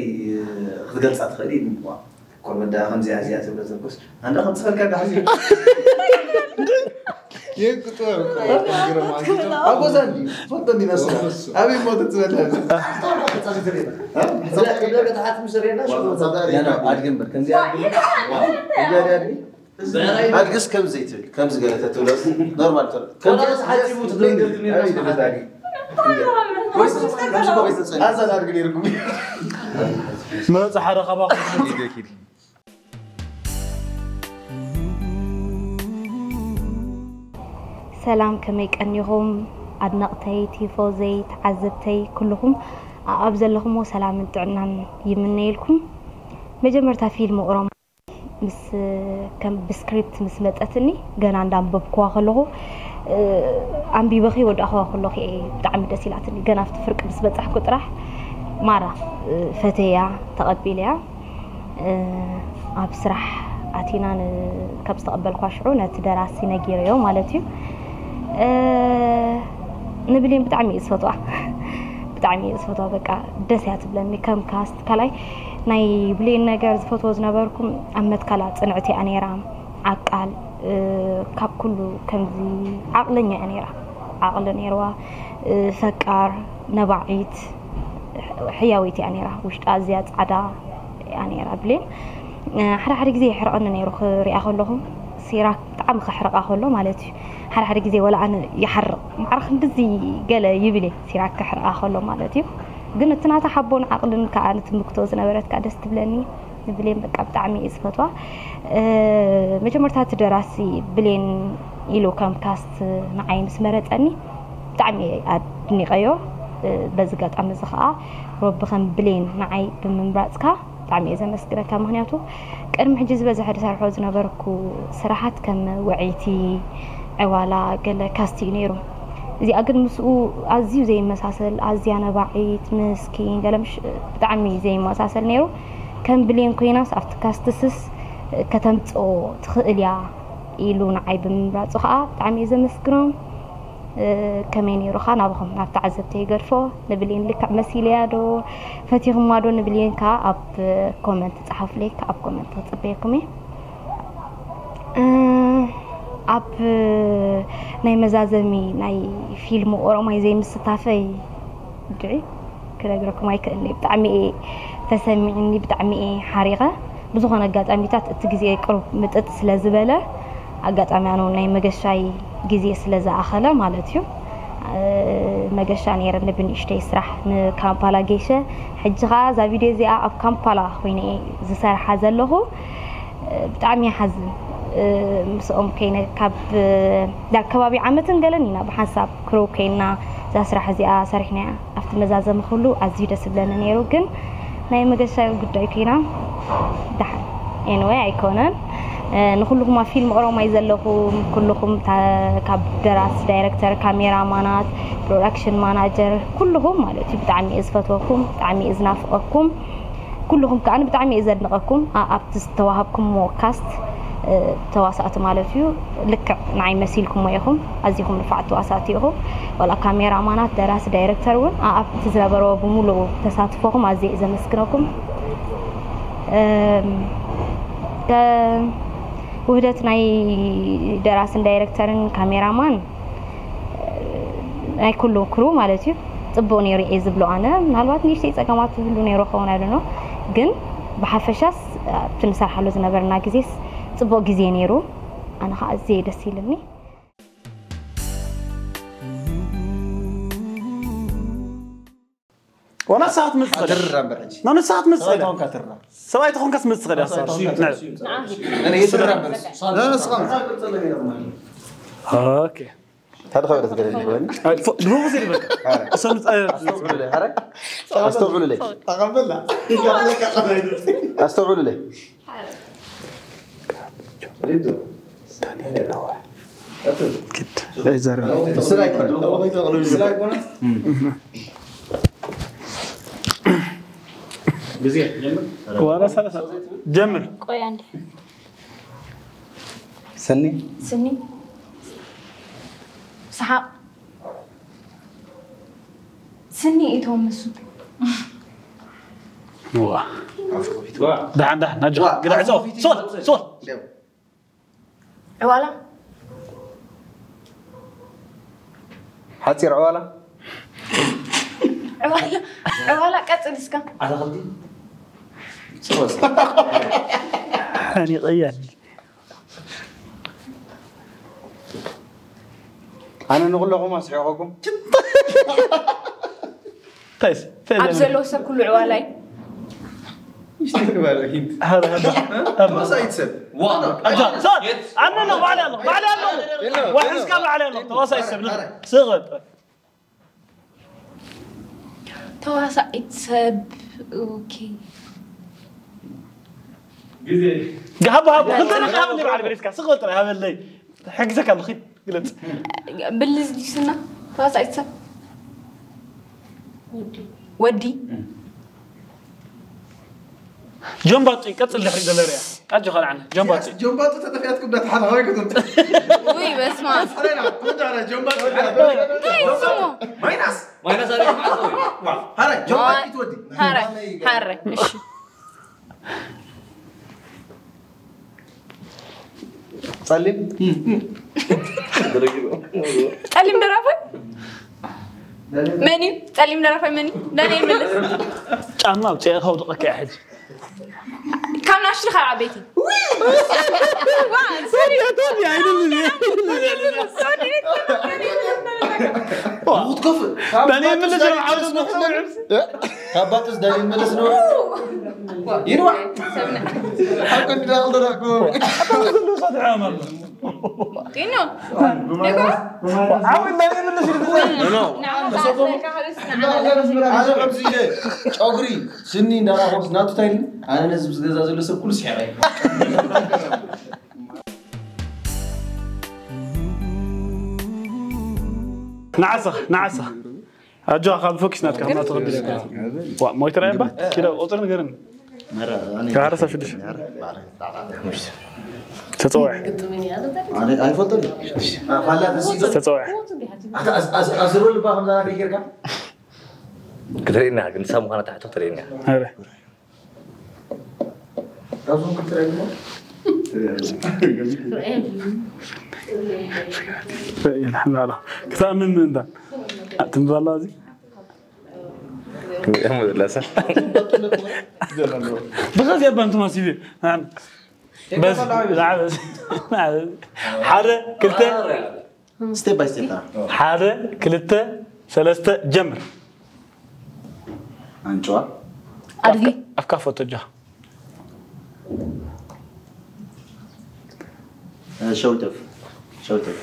ክትገልጻ ትኽእል? ኢሉ። ቆርበት ደኣ ከምዚኣ እዚኣ ትብሎ ዘልኩስ ኣንዳ ከም ጽፈልካ ጋሕዚ። የግጥም። ኣብ ገዛ እንዲ ፈልጦ እንዲ መስላ። ኣበይ እሞ ክትበልዕ? ኣድጊ እምበር ከምዚኣ ኣድጊ። ኣድግስ ከምዚ ዘይትብል፣ ከምዚ ገለ ተትብሎ ኖርማል ተሎ። ከምዚ ተሓሲቡ ትደንግር ነይርካ። ኣዛ ኣድጊ ነይርኩም። መረፃ ሓደ ካባኹም። ሰላም፣ ከመይ ቀኒኹም? ኣድነቕተይ፣ ቲፎዘይ፣ ተዓዘብተይ፣ ኩልኹም ኣብ ዘለኹምዎ ሰላምን ጥዕናን ይምነየልኩም። መጀመርታ ፊልም ኦሮሞ ምስ፣ ከም ብስክሪፕት ምስ መጸትኒ፣ ገና እንዳንበብኩዋ ከለኹ፣ እ፣ ኣንቢበ ከይወዳእኩዋ ከለኹ እየ ብጣዕሚ ደስ ኢላትኒ። ገና ኣብቲ ፍርቂ ምስ በጻሕኩ ጥራሕ ማራ፣ እ፣ ፈተያ፣ ተቐቢለያ። እ፣ ኣብ ስራሕ ኣቲና ን-፣ ካብ ዝተቐበልኳ ሽዑ ነቲ ደራሲ ነጊረዮ ማለት እዩ። እ፣ ንብሌን ብጣዕሚ እየ ዝፈትዋ። ብጣዕሚ እየ ዝፈትዋ። በቃ ደስ እያ ትብለኒ ከም ካስት። ካልኣይ ናይ ብሌን ነገር ዝፈትዎ ዝነበርኩ ኣብ መትከላ ጽንዕቲ እያ ነይራ። ዓቃል፣ እ፣ ካብ ኩሉ ከምዚ ዓቕለኛ እያ ነይራ። ዓቕሊ ነይርዋ፣ እ፣ ፈቃር፣ ነባዒት፣ ሕያወይቲ እያ ነይራ። ውሽጣ ኣዝያ ጻዕዳ እያ ነይራ ብሌን። እ፣ ሓደ ሓደ ግዜ የሕርቐኒ ነይሩ ክሪኣ ከለኹ፣ ሲራክ ብጣዕሚ ከሕርቓ ከሎ ማለት እዩ። ሓደ ሓደ ግዜ ወላ ኣነ ይሓርቕ፣ ማዕረ ክንድዚ ገለ ይብል እየ፣ ሲራክ ከሕርቓ ከሎ ማለት እዩ። ግን እቲ ናታ ሓቦን ዓቕልን ከኣ ንትምክቶ ዝነበረት ከኣ ደስ ትብለኒ። ንብሌን በቃ ብጣዕሚ እየ ዝፈትዋ። እ፣ መጀመርታ እቲ ደራሲ ብሌን ኢሉ ከም ካስት ንዓይ ምስ መረጸኒ ብጣዕሚ እየ ኣድኒቐዮ። እ፣ በዚ ኣጋጣሚ እዚ ከኣ ረቢ ከም ብሌን ንዓይ ብምምራጽካ ብጣዕሚ እየ ዘመስግነካ። ምኽንያቱ ቅድሚ ሕጂ ዝበዝሐ ዝሰርሖ ዝነበርኩ ስራሓት ከም ውዕይቲ፣ ዕዋላ፣ ገለ ካስት እዩ ነይሩ። እዚኣ ግን ምስኡ ኣዝዩ ዘይመሳሰል፣ ኣዝያ ነባዒት፣ ምስኪን፣ ገለ ምሽ-፣ ብጣዕሚ ዘይመሳሰል ነይሩ። ከም ብሌን ኮይናስ ኣብቲ ካስትስስ ከተምጽኦ ትኽእል እያ ኢሉ ንዓይ ብምምራጹ ከኣ ብጣዕሚ እየ ዘመስግኖ። እ፣ ከመይ ነይሩ ከኣ ናብኹም፣ ናብ ተዓዘብቲ ይገድፎ። ንብሌን ልክዕ መሲለያ ዶ? ፈቲኹማ ዶ? ንብሌን ከኣ ኣብ ኮመንት ጸሓፉለይ፣ ከኣ ኣብ ኮመንት ክጽበየኩም እየ። እ፣ ኣብ ናይ መዛዘሚ ናይ ፊልም ኦሮማይ ዘይምስታፈይ ድዒ ክነግረኩም ኣይክእልን እየ። ብጣዕሚ እየ ተሰሚዕኒ፣ ብጣዕሚ እየ ሓሪቐ። ብዝኾነ ኣጋጣሚታት እቲ ግዜ ቅሩብ ምጥጥ ስለ ዝበለ ኣጋጣሚ ኣነ እውን ናይ መገሻይ ግዜ ስለ ዝኣኸለ ማለት እዩ። መገሻ ነይረኒ ብንእሽተይ ስራሕ ንካምፓላ ገይሸ። ሕጂ ኸዓ እዛ ቪድዮ እዚኣ ኣብ ካምፓላ ኮይነ እየ ዝሰርሓ ዘለኹ። ብጣዕሚ ይሓዝን። ምስኦም ከይነ ካብ ዳር ከባቢ ዓመትን ገለን ኢና ብሓንሳብ ክረው ኮይና እዛ ስራሕ እዚኣ ሰሪሕና ኣብቲ መዛዘሚ ኩሉ ኣዝዩ ደስ ዝብለኒ ነይሩ። ግን ናይ መገሻ ጉዳይ ኮይና ደሓን ኤንወይ ኣይኮነን። ንኩልኹም ኣብ ፊልም ኦሮማይ ዘለኹም ኩልኹም ካብ ደራሲ፣ ዳይረክተር፣ ካሜራ ማናት፣ ፕሮዳክሽን ማናጀር ኩልኹም ማለት እዩ ብጣዕሚ እየ ዝፈትወኩም፣ ብጣዕሚ እየ ዝናፍቐኩም። ኩልኹም ከዓ ብጣዕሚ እየ ዘድንቐኩም ኣብቲ ዝተዋሃብኩምዎ ካስት ተዋሳእቲ ማለት እዩ። ልክዕ ንዓይ መሲልኩሞ ኢኹም። ኣዚኹም ንፋዓት ተዋሳእቲ ኢኹም። ዋላ ካሜራማናት፣ ደራሲ፣ ዳይረክተር እውን ኣብቲ ዝነበረዎ ብምሉኡ ተሳትፎኹም ኣዝየ እየ ዘመስግነኩም። ውህደት ናይ ደራስን ዳይረክተርን ካሜራማን ናይ ኩሉ ክሩ ማለት እዩ። ጽቡቕ ነይሩ እየ ዝብሎ ኣነ። ምናልባት ንእሽተይ ጸገማት ዝህሉ ነይሩ ክኸውን ኣይደኖ፣ ግን ብሓፈሻስ ኣብቲ ንሰርሓሉ ዝነበርና ግዜስ ጽቡቕ ግዜ ነይሩ። ኣነ ኸዓ ኣዝየ ደስ ኢልኒ። ዋላ ንስኻ ትመጽእ ትኽእል ኢኻ። ትርራ እምበር ሕጂ። ና ንስኻ ትመጽእ ትኽእል ኢኻ። ሰብኣይ ተኾንካ ትርራ። ሰብኣይ ተኾንካ ትመጽእ ትኽእል ኢኻ። ሰብኣይ ተኾንካ ትርራ። ንዓ። ኣነ እየ ትርራ እምበር። ና ንስኻ ትመጽእ። ኦኬ። ታዲያ ኸበደ ትገደል ይሆን? ኣይ፣ ፎ-፣ ድሮ ኸዚ ይበቃ። ኣረ። እሰም-፣ ኣይ፣ ኣስተውዕሉለይ፣ ኣረ። ኣስተውዕሉለይ። ኣቐበላ። ኣስተውዕሉለይ። ግድ ኣይዛረብን። ዋላ ሰላሳ ጀምር። ቆይ ኣንዴ። ሰኒ ስኒ ሰሓቕ ስኒ እቶም ምስ ዋ ደሓን ደሓን ናጆ ግዳ ዕጾ ሶል ሶል ዕዋላ ሓፂር ዕዋላ ዕዋላ ዕዋላ ቀፅል እስካ ኣታኽልቲ ሓኒቐያኒ ኣነ ንኩለኹም ኣስሒቐኩም ታይስ ኣብ ዘለዎ ሰብ ኩሉ ዕዋላይ ተዋሳኢት ሰብ ኣነ ኣለኹ ባዕለ ኣለኹ ዋሕዝካ ባዕለ ኣለኹ ተዋሳኢት ሰብ ስቕጥ ተዋሳኢት ሰብ ኦኬ ግዜ ሃቦ ሃቦ ክልተ ደቂቃ ሃበለይ በዓል በሪስካ ስቕ በል ጥራይ ሃበለይ ሕግዘካ ኣለኹ ግለፅ ብልዝ ዲስና ተዋሳኢት ሰብ ወዲ ጆን ባጡ ቀፅል ድሕሪ ዘሎ ሪያ ኣጆ ካልዓና ጆን ባጡ ጆን ባጡ ተጠፊኣትኩም ዳተሓላዋይ ከተምፅ ውይ በስማ ጆን ባጡ እንታይ ስሙ ማይናስ ማይናስ ኣለ ማዕጾ ሀረ ጆን ባጡ ትወዲ ሀረ ሀረ እሺ ጸሊም ጸሊም ደራፋይ መን እዩ? ጸሊም ደራፋይ መን እዩ? ዳንኤል መለስ። ጫማ ኣውፅአ ከውድቐካ ሕጂ ካብ ናሽቱ ካብ ዓበይቲ ዳንኤል መለስ ዓውደ ካባጥስ ዳንኤል መለስ ነው ይንዋዕ ሓቁ እንዳልደረኩ ጢኖ ዓው እንዳለ ይምልስ ኢሉ ኣነ ከምዚ ኢለ ጨጉሪ ስኒ እንዳራኸስ ናቱ እንታይ ኢሉ ኣነ ነዚ ምስ ገዛ ዘሎ ሰብ ኩሉ ስሒቐ ንዓስኻ ንዓስኻ ኣጆኻ ካብ ፎኪስ ናትካ ከምኣ ተቐቢለካ ዋ ሞይተር ኣባ ኪሎ ቁፅሪ ንገርኒ ካርሳ ሽዱሽ ተፀውዐ ኣይፈልጦ ተፀውዐ ኣዝሮ ልባ ከምዛ ናተይ ጌርካ ክትርእየና ግን ንሳ ምዃና ትሕቶ ክትርእየና ኧረ ራሱን ክትረግሞ ይልሕም ኣሎ ክሳብ ምን ምእንታ ትንብባላ እዚ እሞ ዘለሳ። ብኸዚ ኣባንቱ ማሲቢ። በዚ ሓደ ክልተ ስቴፕ ባይ ስቴፕ። ሓደ ክልተ ሰለስተ ጀምር። ኣንጭዋ። ኣድጊ ኣፍካ ፈቶጃ ሸውተፍ። ሸውተፍ።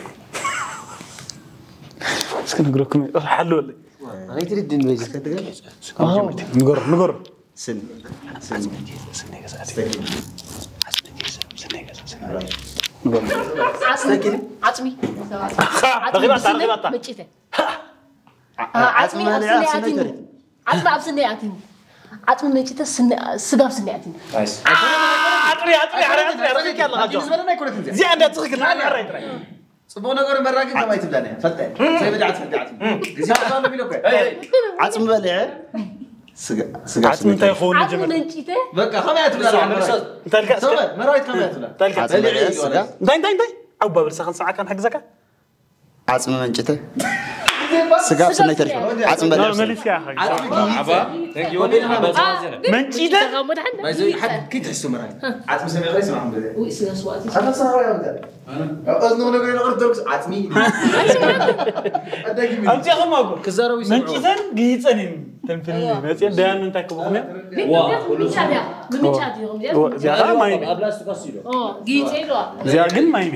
እስኪ ነግረኩም ሓለወለይ ኣይትርድን በዚ ንገሮ ንገሮ ስን። ስን። ዓፅሚ ዓፅሚ ረኺባታ፣ ረኺባታ። መጭተ ዓፅሚ ኣብ ስኒ ኣትኒ ዓፅሚ ኣብ ስኒ ኣትኒ ዓፅሚ መጭተ ስጋ ኣብ ስኒ ኣትኒ ኣጥሪ ኣጥሪ ኣረ ኣጥሪ ኣጥሪ ኣለካ ጆ እዚኣ እንዳ ትኽክል ናይ ሕራይ ጥራይ ጽቡቅ ነገሩ መራግብ ከማይ ትብላኒ ፈልጠ ዘይብድዓት ፈልጠ ግዜ ተሳሉ ቢሎ እኮ ዓፅሚ በሊዐ ስጋ ስጋ ዓፅሚ እንታይ ይኸውን ዓፅሚ መጀመርያ መንጭተ በቃ ከማይ ትብላ እንታይ ኢልካ እስከ መራዊት ከማይ ትብላ እንታይ ኢልካ እስከ በሊዐ ዓፅሚ በሊዐ ስጋ እንታይ እንታይ እንታይ ኣብ ባብር ሳኽን ሰዓካ ንሕግዘካ ዓፅሚ መንጭተ ስጋ ኣብ ስነይ ተሪፉ ዓፅሚ በሊዐ ስጋ መሊስካ ዓባ ተንኪ ወዲ ዓባ ዝባዘነ መንጭተ ከይትሕሱ መራዊት ዓፅሚ ሰሚዕካ ይስማዕ ምበለ ውይ ስጋ ስዋእቲ ኣታ ሰራዊ ኣምተ እዝኑ ክነግር ይቕር ደርኩስ ዓፅሚ ኣዳጊሚ ኣምፅኹም ኣጎ ክዛረቡ ይሰምዑ መንጭተን ግይፀን እየን ተንፍልኒ መፅየን ደያን እንታይ ክብኹም እየን ብምንጫ ድያ ብምንጫ ድዮም እዚኣ ማይ ኣብ ላስቲክ ኣሲዶ ግይፀ ኢለዋ እዚኣ ግን ማይ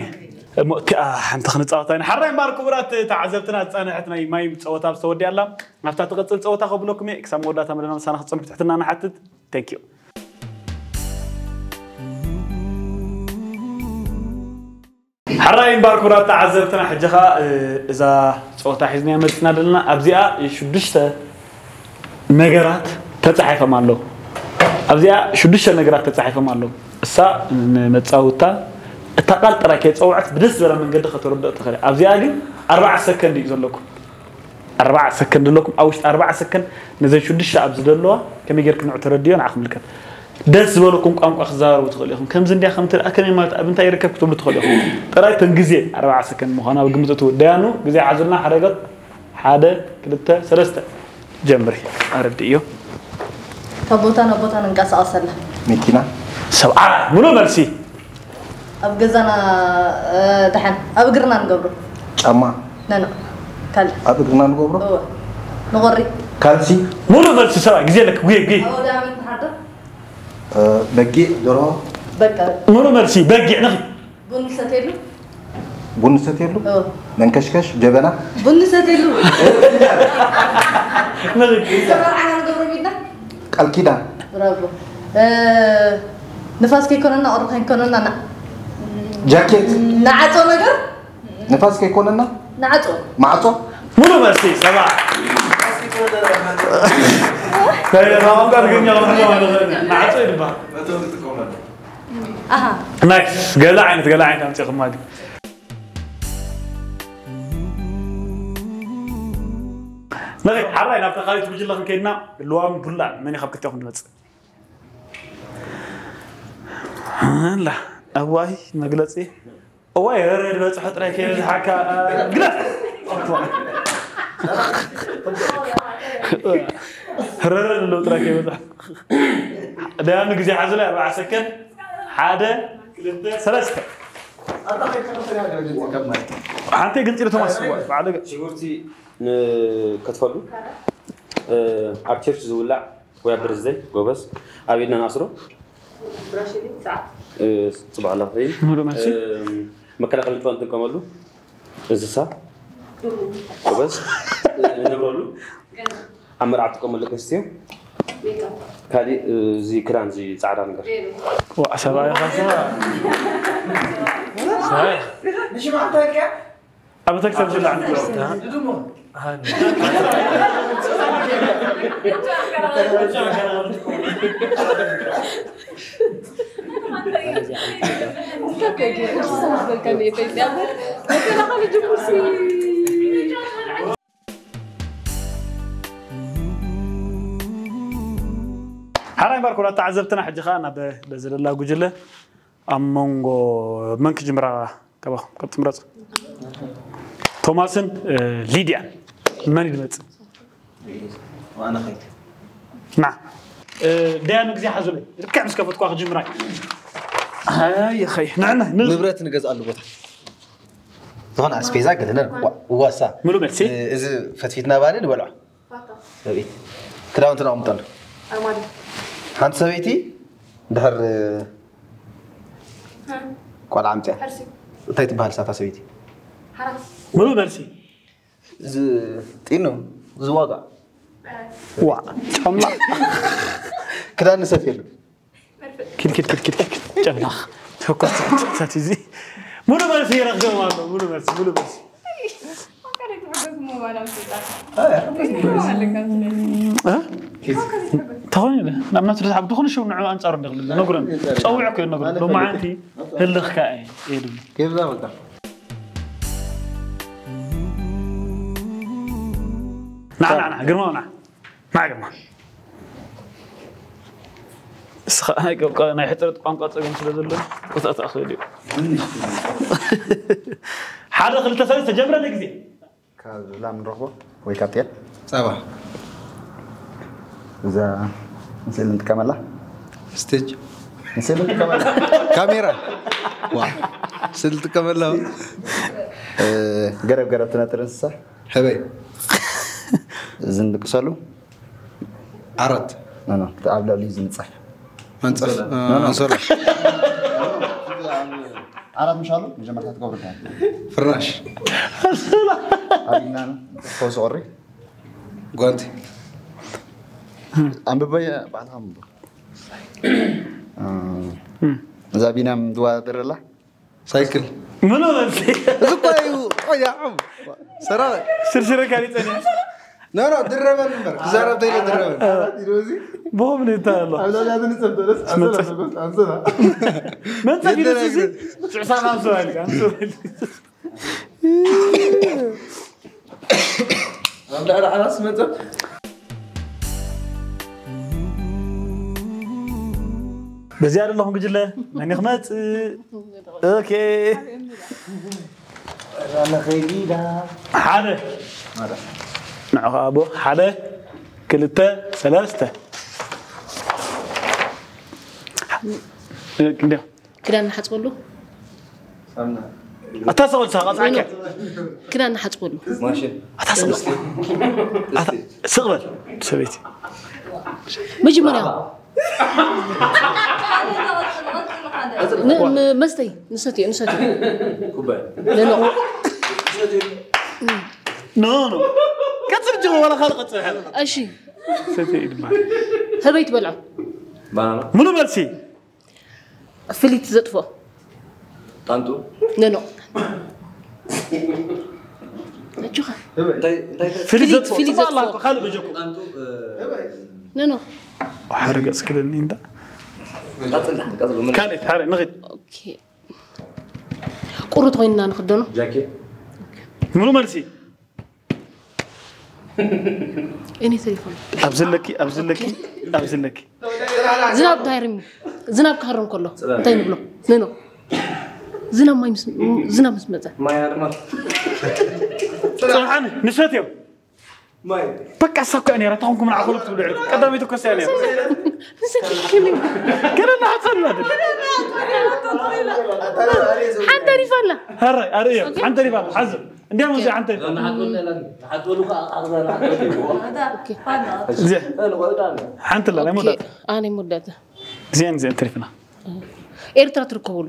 እሞ እቲኣ ሓንቲ ክንፃወታ ኢና ሓራይ እምበኣር ክቡራት ተዓዘብትና ዝፃንሐት ናይ ማይ ፀወታ ዝተወዲኣ ኣላ ናብታ ትቐፅል ፀወታ ከብለኩም እየ ክሳብ መወዳእታ መደና ምሳና ክትፀንሑ ትሕትና ንሓትት ተንኪዩ ሓራይ እምበኣር ክቡራት ተዓዘብትና ሕጂ ኸዓ እዛ ፀወታ ሒዝና መፅና ዘለና ኣብዚኣ ሽዱሽተ ነገራት ተፃሒፎም ኣለዉ ኣብዚኣ ሽዱሽተ ነገራት ተፃሒፎም ኣለዉ እሳ ንመፃውታ እታ ቃል ጥራይ ከይፀውዐት ብደስ ዝበላ መንገዲ ከተረድኦ ትኽእል ኣብዚኣ ግን ኣርባዓ ሰከንድ እዩ ዘለኩም ኣርባዓ ሰከንድ ኣለኩም ኣብ ውሽጢ ኣርባዓ ሰከንድ ነዘን ሽዱሽተ ኣብ ዝደለዋ ከመይ ጌርኩም ንዑ ተረድዮ ንዓ ክምልከት ደስ ዝበለኩም ቋንቋ ክዘራረቡ ትኽእሉ ኢኹም ከምዚ እንዲያ ከምቲ ደኣ ከመይ ማለት ኣብ እንታይ ይርከብ ክትብሉ ትኽእሉ ኢኹም ጥራይ ተን ግዜ ኣርባዓ ሰከንድ ምዃኑ ኣብ ግምት እትው ደያኑ ግዜ ሓዙልና ሓረገት ሓደ ክልተ ሰለስተ ጀምሪ ኣረድእዮ ካብ ቦታ ናብ ቦታ ንንቀሳቐሰላ መኪና ሰብዓ ሙሉእ መልሲ ኣብ ገዛና ደሓን ኣብ እግርና ንገብሮ ጫማ ነኖ ካልእ ኣብ እግርና ንገብሮ እወ ንቆሪ ካልሲ ሙሉእ መልሲ ሰብዓ ግዜ ኣለክ ጉየ ጉየ ኣብ ኣውዳመት ንሓድር በጊዕ ደርሆ በቃ ሙሉእ መልሲ በጊዕ ንኺ ቡን ንሰትየሉ ቡን ንሰትየሉ እወ መንከሽከሽ ጀበና ቡን ንሰትየሉ ንኺ ሰራርዓና ንገብሮ ኢልና ቃል ኪዳን ብራቮ እ፣ ንፋስ ከይኮነና ቁሪ ከይኮነና ና- ጃኬት ንዓጾ ነገር ንፋስ ከይኮነና ንዓጾ ማዕጾ ሙሉእ መልሲ ሰብዓ ቋንቋ ትግርኛ ክንሕዞ ማለት እዩ። ንዓጾ ይድበሃል ኣሃ ናይስ ገለ ዓይነት ገለ ዓይነት ኣምፂኹም ማለት እዩ። ንኺድ ሓራይ ናብታ ካልኣይቲ ጉጅለ ክንከይድና ልዋም ዱላ መን እዩ ካብ ክልቲኹም ዝመፅእ ላ እዋይ መግለፂ እዋይ ረረ ዝበፅሖ ጥራይ ከይበዝሓካ ግለፍ ረረ ዘለዎ ጥራይ ከይበዝሓ ደያኑ ግዜ ሓዙ ላይ ኣርባዓ ሰከንድ ሓደ ክልተ ሰለስተ ሓንቲ ግልፂ ኢሉ ቶማስ ባዕሉ ሽጉርቲ ንከትፈሉ ኣብ ቸርች ዝውላዕ ወይ ኣብ ብርዝደይ ጎበዝ ኣብ ኢድና ንኣስሮ ጽባሕ ኣለኽፍኢን ሙሉእ መልሲ መከላኸሊ ንጥፈ ንጥቀመሉ እንስሳ ጎበዝ ንነብረሉ ኣብ መርዓ ትጥቀመሉ ደቂ ኣንስትዮ ካሊእ እዚ ክዳን እዚ ፃዕዳ ነገር ዋ ሰብኣይ ኻሳ ሰብኣይ ኣብ ተክተብ ዝላዕ ሓራይ ባርኮ ተዓዘብትና ሕጂ ኸዓ ናብ በዚ ደላ ጉጅለ ኣብ መንጎ መን ክጅምራ ካባኹም ካብ ትምረፁ ቶማስን ሊድያን መን ይድመፅ ዋና ኸይድ ና ደያኑ ግዜ ሓዙለይ ልክዕ ምስ ከፈትኳ ክጅምራይ። ኣይ ኸይ ንዕና ንብረት ንገዝኣሉ ቦታ ዝኾነ ኣስፔዛ ገለ ዋሳ። ሙሉ መልሲ። እዚ ፈትፊትና ባኒ ንበልዖ። ሰበይቲ ክዳውንትና ኣቕምጠሉ። ሓንቲ ሰበይቲ ድሕር ቆልዓ ኣምፅያ እንታይ ትበሃል ሳታ ሰበይቲ? ሙሉ መልሲ። ጢኖ ዝዋጋ። ዋ ጫማ። ክዳን ንሰፍየሉ። ኪድ ኪድ ኪድ ኪድ ኪድ ጨናኽ ተኮስ ተኮስ እዚ ሙሉ መልሲ ይረኽቦም ኣሎ። ሙሉ መልሲ ሙሉ መልሲ። ተኾነ ናብ ናቱ ዝሓብ ዝኾነ ሽው ንዑ ኣንጻሩ እንደኽብል ነግረን ጸዊዕ እኮ ነግረን ሎማዓንቲ ህልኽካ እየ ድብል። ንዓ ንዓ ንዓ ግርማ ንዓ ንዓ ግርማ። እስኻ ናይ ቋንቋ ናይ ሕፅረት ቋንቋ ፀገም ስለ ዘሎ ክትኣትኣ ክእል እዩ። ሓደ ክልተ ሰለስተ ጀምረለ ግዜ ካብ ላም ንረኽቦ ወይ ካብ ጤል ጸባ። እዛ ንስእሊ ንጥቀመላ። ስቴጅ ንስእሊ ንጥቀመላ። ካሜራ። ዋ ስእሊ ንጥቀመላ። እ፣ ገረብ ገረብ ትነጥር እንስሳ። ህበይ። ዝንቅሰሉ። ዓራት። ኖ ኖ እቲ ኣብ ልዕሊ ዝንጸፍ። መንጸፍ። ኖ ኖ። ኣንሶላ። ዓራት ምሻሉ መጀመርታ ትገብሩ እንታይ? ፍራሽ። ኣቢልና ነው። ፈውስ ኦሪ። ጓንቲ። ኣንብበይ ባዕልኻ ምንዶ። እዛ ቢናም ዝዋደረላ። ሳይክል። ምኑ መልሲ? እዚ እኮ እዩ ቆያዕም። ሰራ። ስርሽረ ካሊጸኒ። ኖ ኖ ድረበን እምበር ክዛረብ ተይለ ድረበን። ብኸም ንታ ኣሎ። ኣብ ላላ ዝንጸፍ ደረስ ኣንሰላ ተጎስ ኣንሰላ። መንጸፍ ይደስ እዚ። ስዕሳ ካም ሰው ያልካ። ኣብ ላዕሊ ዓራስ መጸ። በዚኣ ዘለኹም ጉጅለ መን ክመጽእ? ኦኬ። ኣነ ኸይዲዳ። ሓደ። ንዑ ኸዓ ኣቦ። ሓደ፣ ክልተ፣ ሰለስተ። እንዲያው። ክዳን ንሓፅበሉ። ኣታ ሰቐል ሳቐ ፃዕከ። ክዳን ንሓፅበሉ። ማሽን። ኣታ ሰቐል። ኣታ ስቕበል ሰበይቲ። መጀመርያ ን- ን- መስተይ ንሰትዮ ንሰትዮ ኩባይ። ኖ ኖ። ኖ ኖ። ቀፅል ጅ ወላ ካልእ ቀፅል። እሺ ሰተይ ድማ። ህበይ ትበልዖ? ባናና። ሙሉ መልሲ። ፍሊት ዘጥፎ። ጣንጡ። ኖ ኖ። ኣጆኻ። እንታይ እንታይ ፍሊት ፍሊት ዘጥፎ። ፍሊት ጽባሕ ኣላ ዘጥፎ። እኮ ካልእ በጀኩም። ጣንጡ። ኖ ኖ። ሓደ ገጽ ክልልኒ እንዳ። ቀጽል ቀጽል። ካልእ ሓደ ንኺድ። ኦኬ። ቁሩት ኮይንና ንኽደኖ። ጃኬት። ሙሉ መልሲ። እኔ ተሌፎን። ኣብ ዘለኪ ኣብ ዘለኪ ኣብ ዘለኪ። ዝናብ ዳይርም ዝናብ ክሃርም ከሎ እንታይ ንብሎ? ንኖ ዝናብ ማይ ምስ ዝናብ ምስ መጸ። ማይ ኣርማል። ጽንሓኒ ንሰትዮ። ማይ። በቃ እሳ እኮ እያ ነይራ፣ ተኾንኩም ንዓኹም ትብሉ። ቀዳመይቲ እኮ እሳ እያ ነይራ። ንሰኪ ክሊ። ገለ እናሓጸና ድል። ሓንተ ሪፋ ኣላ። ሀረ፣ ኣርእዮ፣ ሓንተ ሪፋ ኣላ። ሓዚ። እንዲያም እዚ ሓንተ ሪፋ። ኦኬ። ሓንቲ ኣላ፣ ናይ ኦኬ። መወዳእታ። ኣነ መወዳእታ። እዚኣን እዚኣን ተሪፍና። ኤርትራ ትርከበሉ።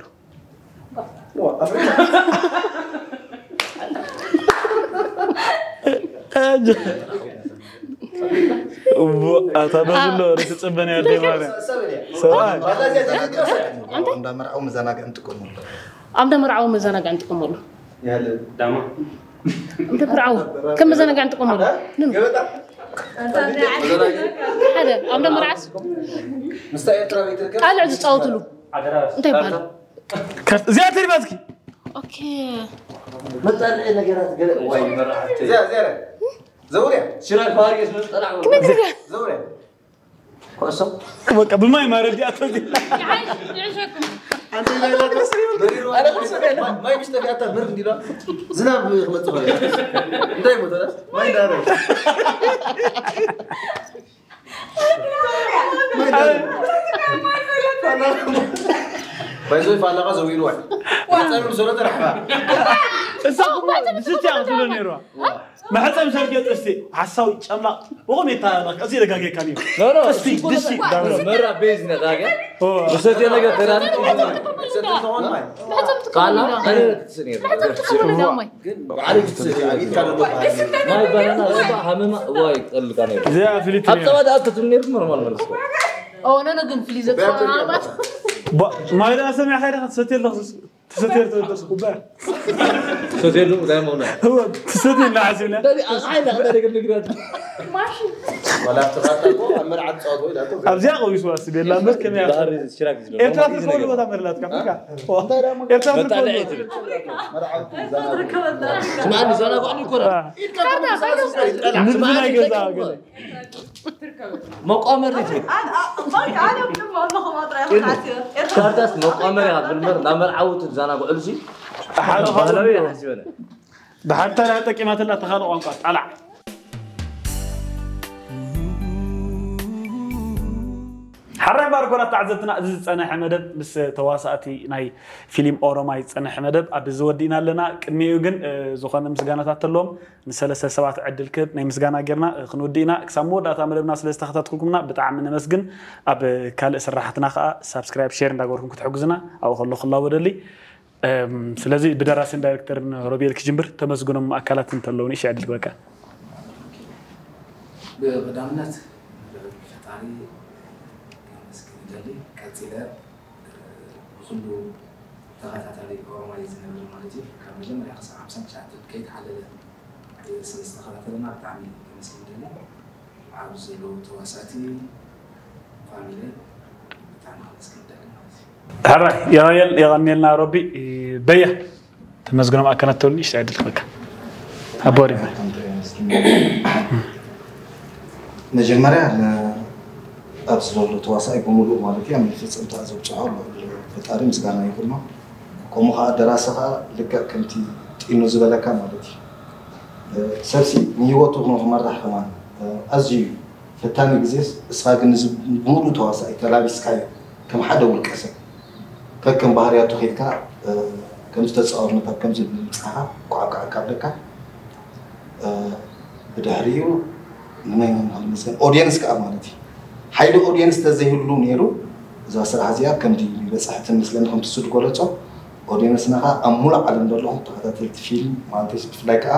ኣታ ዶ ዝሎ ርትጽበን ያለ ማለት ሰብኣይ። ኣንተ? እንዳመርዓው መዘናግዒ እንጥቀመሉ። ኣብ እንዳመርዓው መዘናግዒ እንጥቀመሉ። ያለ ዳማ። እንዳመርዓው ከም መዘናግዒ እንጥቀመሉ። ምን? ሓደ ኣብ እንዳመርዓስ ምስታ ኤርትራ ቤት ቃልዕ ዝጻወትሉ። ሓደራ። እንታይ ይባሃል? ካርታ። ካርታ። እዚኣ ተሪፋትኪ። ኦኬ። መጣልዒ ነገራት ገለ እዋይ መራሕቲ። እዚኣ፣ እዚኣ። ዘውርያ። ሽራይ ፋርጌስ መጠላዕ። ክመይ ገለ? ዘውርያ። ኩዕሶ። በቃ ብማይ ማረድ ኣቶ። ይዓሽ፣ ይዕሸኩም። ኣንተ ኢላ ኢላ። ኣነ ኩዕሶ ገለ። ማይ፣ ማይ ምሽ ተፊኣታ ብር እንዲላ። ዝናብ ክመጽእ ኾነ። እንታይ ሞተረስ? ማይ እንዳረ። ባይዞይ ፋላኻ ዘዊርዋ። ጸሩ ሰሎ ተረሕባ። እሳ እኮ ብስቲ እያ ክትብሎ ነይርዋ። መሕፀብ ሰልኪ ጥስቲ ሓሳዊ ጨምላቕ ብኾነ ይተላለኽ ቀሲ ደጋጌካ ነይሩ። ጥስቲ ድስቲ ዳሎ። መራ ቤዝ ነጋገ ኦ፣ ብሰትዮ ነገር ተናን ቃላ ኣነ ትስኔር ግን ባዕሪ ክትሰቲ ኢድካ ደሎ ማይ ባናና ረባ ሃመማ ዋይ ጠልቃ ነይሩ እዚኣ ፍሊት ኣብ ፀባ ደኣ ተትብል ነይሩ ኖርማል መልስ ኦነነ ግን ፍሊ ዘተሰማማት ማይ ደኣ ሰሚዕካ ኢኻ ትሰትየ ኣለኹ። ትሰትየ ተወደሱ ኩባያ ሰትየሉ ዳይ መሆነ ትሰትየ እናዓሲብና ኣይ ናቕዳ ነገር ንግራት ዋላ ኣብቲ ኻታ እኮ ኣብ መርዓ ትፃወት ወይ ዳቶ ኣብዚኣ ቀዊስዋ ስቤላ እምበር ከመይ ባህሪ ሽራክ ዝሎ ኤርትራ ፍርቀሉ ቦታ መርላትካ ፍርካ ኤርትራ ፍርቀሉ መጣልዒ ትብል ስማዕኒ ዘናጓዕኒ ይኮራ ንግዲ ናይ ገዛ ገለ መቋመር ሪት ካርታስ መቋመር ኢኻ ትብል እምበር ናብ መርዓዊ ትዘናግዕሉ ሲ ሓደ ባህላዊ ሓሲበነ ብሓንታ ናይ ጠቂማትላ ተኻለ ቋንቋ ጣላዕ ሓራይ ባርኮላት ተዓዘብትና እዚ ዝፀነሐ መደብ ምስ ተዋሳእቲ ናይ ፊልም ኦሮማይ ዝፀነሐ መደብ ኣብ ዝወዲእና ኣለና። ቅድሚኡ ግን ዝኾነ ምስጋናታት ተለዎም ንሰለስተ ሰባት ዕድል ክህብ ናይ ምስጋና ጌርና ክንውድእ ኢና። ክሳብ መወዳእታ መደብና ስለ ዝተኸታተልኩምና ብጣዕሚ ነመስግን። ኣብ ካልእ ስራሕትና ከዓ ሳብስክራይብ ሼር እንዳገበርኩም ክትሕግዙና ኣብኡ ከለኹ ክላወደልይ። ስለዚ ብደራሲን ዳይሬክተርን ሮቤል ክጅምብር ተመስግኖም ኣካላት እንተለዉ ንእሽተይ ዕድል ክበካ። ብቐዳምነት ፈጣሪ ከመስግን ይደሊ። ቀፂለ ብኩሉ ተኸታታሊ ኦሮማይ ዝነብር ማለት እዩ ካብ መጀመርያ ክሳብ ሓምሳ ትሽዓተ ከይተሓለለ ስለ ዝተኸታተለና ብጣዕሚ ከመስግን ይደሊ። ኣብ ዘለዉ ተዋሳእቲ ፋሚሊ ብጣዕሚ ከመስግን ይደሊ ማለት እዩ። ሕራይ የቐየል የቐንየልና ረቢ። በየ ተመስግኖም ኣካላት ተወልኒ እሽተ ዕድል ክበካ ኣቦሪ መጀመርያ ኣብዚ ዘሎ ተዋሳኢ ብምሉእ ማለት እዩ ኣብ መፈፀምታ ዘብፅሖ ፈጣሪ ምስጋና ይኹኖ። ከምኡ ከዓ ደራሲ ከዓ ልክዕ ከምቲ ጢኑ ዝበለካ ማለት እዩ ሰብሲ ንህይወቱ ክመራሕ ከማን ኣዝዩ እዩ ፈታኒ ግዜስ እስኻ ግን እዚ ብምሉእ ተዋሳኢ ተላቢስካዮ ከም ሓደ ውልቀ ሰብ ከከም ባህርያቱ ከይድካ ከምዚ ተፃወርነት ኣብ ከምዚ ብምብፅሓኻ ኳዕኳዕ ካብ ደካ ብድሕሪኡ ንመን ንመስገን ኦድየንስ ከዓ ማለት እዩ ሓይሊ ኦድየንስ ተዘይህሉ ነይሩ እዛ ስራሕ እዚኣ ከምዚ በፃሕትን ምስለኒ ከምቲ ስድ ገለፆ ኦድየንስና ከዓ ኣብ ሙሉእ ዓለም ዘለኹም ተኸታተልቲ ፊልም ማለት ብፍላይ ከዓ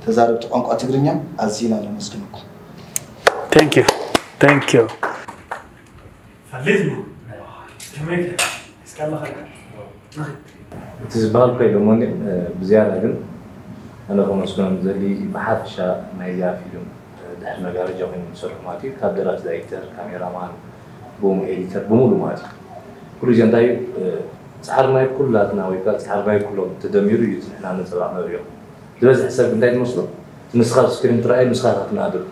ተዛረብቲ ቋንቋ ትግርኛ ኣዚና ነመስግነኩም። Thank you. Thank you. ፈሊጥና ከመይ እስካለኻ እቲ ዝበሃል ኮይኖሞ ብዝያዳ ግን ኣነ ከመስግኖም ዘሊ ብሓፈሻ ናይዚኣ ፊልም ድሕሪ መጋረጃ ኮይኖም ዝሰርሑ ማለት እዩ ካብ ደራሲ ዳይሬክተር ካሜራማን ቦሙ ኤዲተር ብምሉ ማለት እዩ ኩሉ ግዜ እንታይ እዩ ፃዕሪ ናይ ኩላትና ወይ ከዓ ፃዕሪ ናይ ኩሎም ተደሚሩ እዩ እቲ ንሕና ነፀባቕ ንሪኦ ዝበዝሕ ሰብ እንታይ ትመስሎ ንስኻ ስክሪን ትረኣይ ንስኻ ኢኻ ትናድር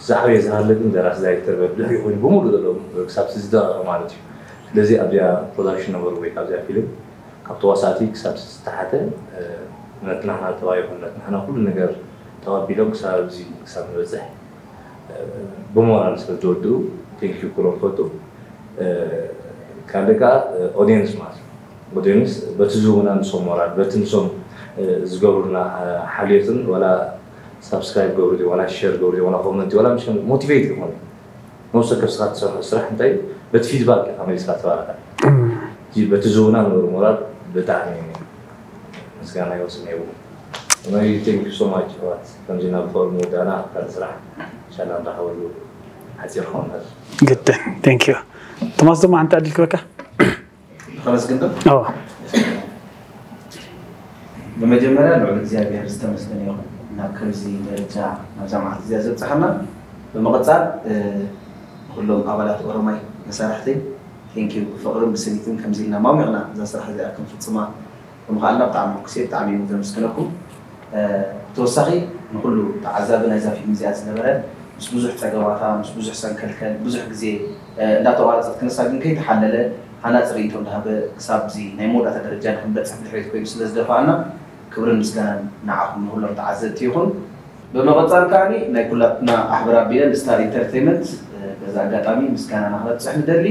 ዝዓበየ ዝሃለ ግን ደራሲ ዳይሬክተር በብድሕሪ ኮይኑ ብምሉ ዘሎ ክሳብ ዝደቐቐ ማለት እዩ ስለዚ ኣብዚኣ ፕሮዳክሽን ነበር ወይ ካብዚኣ ፊልም ካብ ተዋሳእቲ ክሳብ ዝተሓተ እምነት ናህና ተባይኹ እምነት ናህና ኩሉ ነገር ተቐቢሎም ክሳብ ኣብዚ ክሳብ ንበፅሕ ብሞራል ስለ ዝወድኡ ቴንኪዩ ክብሎም ፈቱ ካልእ ከዓ ኦዲየንስ ማለት እዩ ኦዲየንስ በቲ ዝህቡና ንሶም ሞራል በቲ ንሶም ዝገብሩና ሓልዮትን ዋላ ሳብስክራይብ ገብሩ ዋላ ሸር ገብሩ ዋላ ኮመንት ዋላ ምሽ ሞቲቬት ክኾኑ ነብሰ ከስኻ ትሰርሖ ስራሕ እንታይ በቲ ፊድባክ ኢኻ መሊስካ ትባረካ በቲ ዝህቡና ነበሩ ሞራል ብጣዕሚ ምስጋና ይወፅእ ነይሩ ናይ thank you so much ኣሕዋት ከምዚ ናብ ፍቕሪ ምውዳእና ካልእ ስራሕ ሻላ ንራኸበሉ ሓፂር ክኸውን ግድን thank you ቶማስ ድማ ሓንቲ ዕድል ክበካ ከመስግን ዶ ኣዎ ብመጀመርያ ልዑል እግዚኣብሔር ዝተመስገነ ይኹን ናብ ከምዚ ደረጃ ናብዛ መዓልቲ እዚኣ ዘብፅሓና ብምቕፃል ኩሎም ኣባላት ኦሮማይ መሳርሕተይ thank you ብፍቕርን ብስኒትን ከምዚ ኢልና ማሚቕና እዛ ስራሕ እዚኣ ክንፍፅማ ብምኽኣልና ብጣዕሚ ሕጉስ እየ ብጣዕሚ እየ ዘመስግነኩም ብተወሳኺ ንኩሉ ተዓዛቢ ናይዛ ፊልም እዚኣ ዝነበረ ምስ ብዙሕ ፀገማታ ምስ ብዙሕ ሰንከልከል ብዙሕ ግዜ እንዳተቋረፀት ክነሳ ግን ከይተሓለለ ሃናፂ ርእይቶ እንዳሃበ ክሳብ እዚ ናይ መወዳእታ ደረጃ ንክንበፅሕ ብድሕሪት ኮይኑ ስለ ዝደፋኣና ክብርን ምስጋናን ንዓኹም ንኩሎም ተዓዘብቲ ይኹን ብምቕፃል ከዓኒ ናይ ኩላትና ኣሕብር ኣቢለ ንስታር ኢንተርቴይመንት እዚ ኣጋጣሚ ምስጋናና ክነብፅሕ ንደሊ።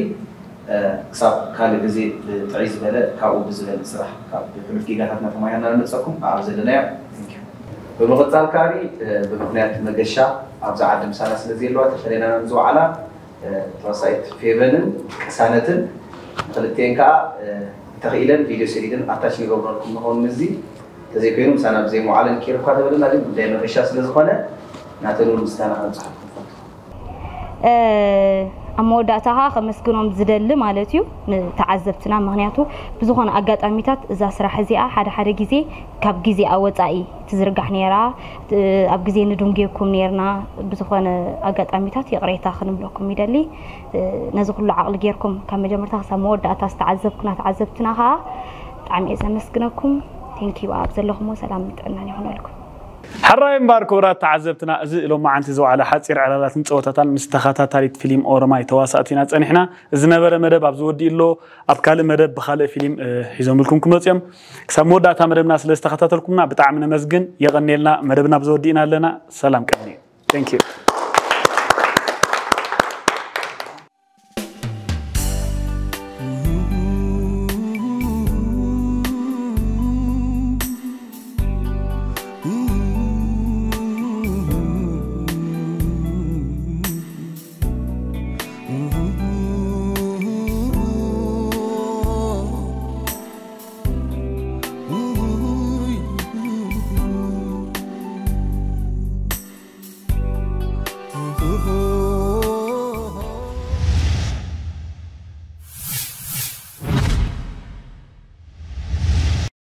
ክሳብ ካልእ ግዜ ብጥዕይ ዝበለ ካብኡ ብዝበለ ስራሕ ካብ ሕሉፍ ጌጋታትና ተማሂርና ንመፀኩም ኣብ ዘለናዮ። ብምቕፃል ከኣ ብምክንያት መገሻ ኣብዛ ዓዲ ምሳና ስለ ዘየለዋ ተፈለና ንዝወዓላ ተዋሳኢት ፌቨንን ቅሳነትን ንክልቲኤን ከዓ እንተኽኢለን ቪድዮ ሰዲደን ኣታች ንገብረልኩም ንኸውን። እዚ ተዘይኮይኑ ምሳና ብዘይመውዓለን ኪርኳ ተበለና ግን ጉዳይ መገሻ ስለ ዝኾነ ናተን እውን ምስጋና ከነብፅሓልኩም ንፈቱ። ኣብ መወዳእታ ከዓ ከመስግኖም ዝደሊ ማለት እዩ ንተዓዘብትና። ምክንያቱ ብዝኾነ ኣጋጣሚታት እዛ ስራሕ እዚኣ ሓደ ሓደ ግዜ ካብ ግዜ ወፃኢ ትዝርጋሕ ነይራ። ኣብ ግዜ ንድንጉየኩም ነይርና። ብዝኾነ ኣጋጣሚታት ይቕሬታ ክንብለኩም ይደሊ። ነዚ ኩሉ ዓቕሊ ጌርኩም ካብ መጀመርታ ክሳብ መወዳእታ ዝተዓዘብኩና ተዓዘብትና ከዓ ብጣዕሚ እየ ዘመስግነኩም። ቴንኪዩ ኣብ ዘለኹሞ ሰላምን ጥዕናን ይኹነልኩም። ሕራይ እምባር ክቡራት ተዓዘብትና፣ እዚ ሎማዓንቲ ዝወዓለ ሓፂር ዕላላትን ፀወታታን ምስ ተኸታታሊት ፊሊም ኦሮማይ ተዋሳእቲ ኢና ፀኒሕና። ዝነበረ መደብ ኣብዚ ወዲኡ ኣሎ። ኣብ ካልእ መደብ ብኻልእ ፊሊም ሒዞምልኩም ክመፁ እዮም። ክሳብ መወዳእታ መደብና ስለ ዝተኸታተልኩምና ብጣዕሚ ነመስግን። የቐንየልና። መደብና ኣብዚ ወዲእና ኣለና። ሰላም ቀኒ። Thank you።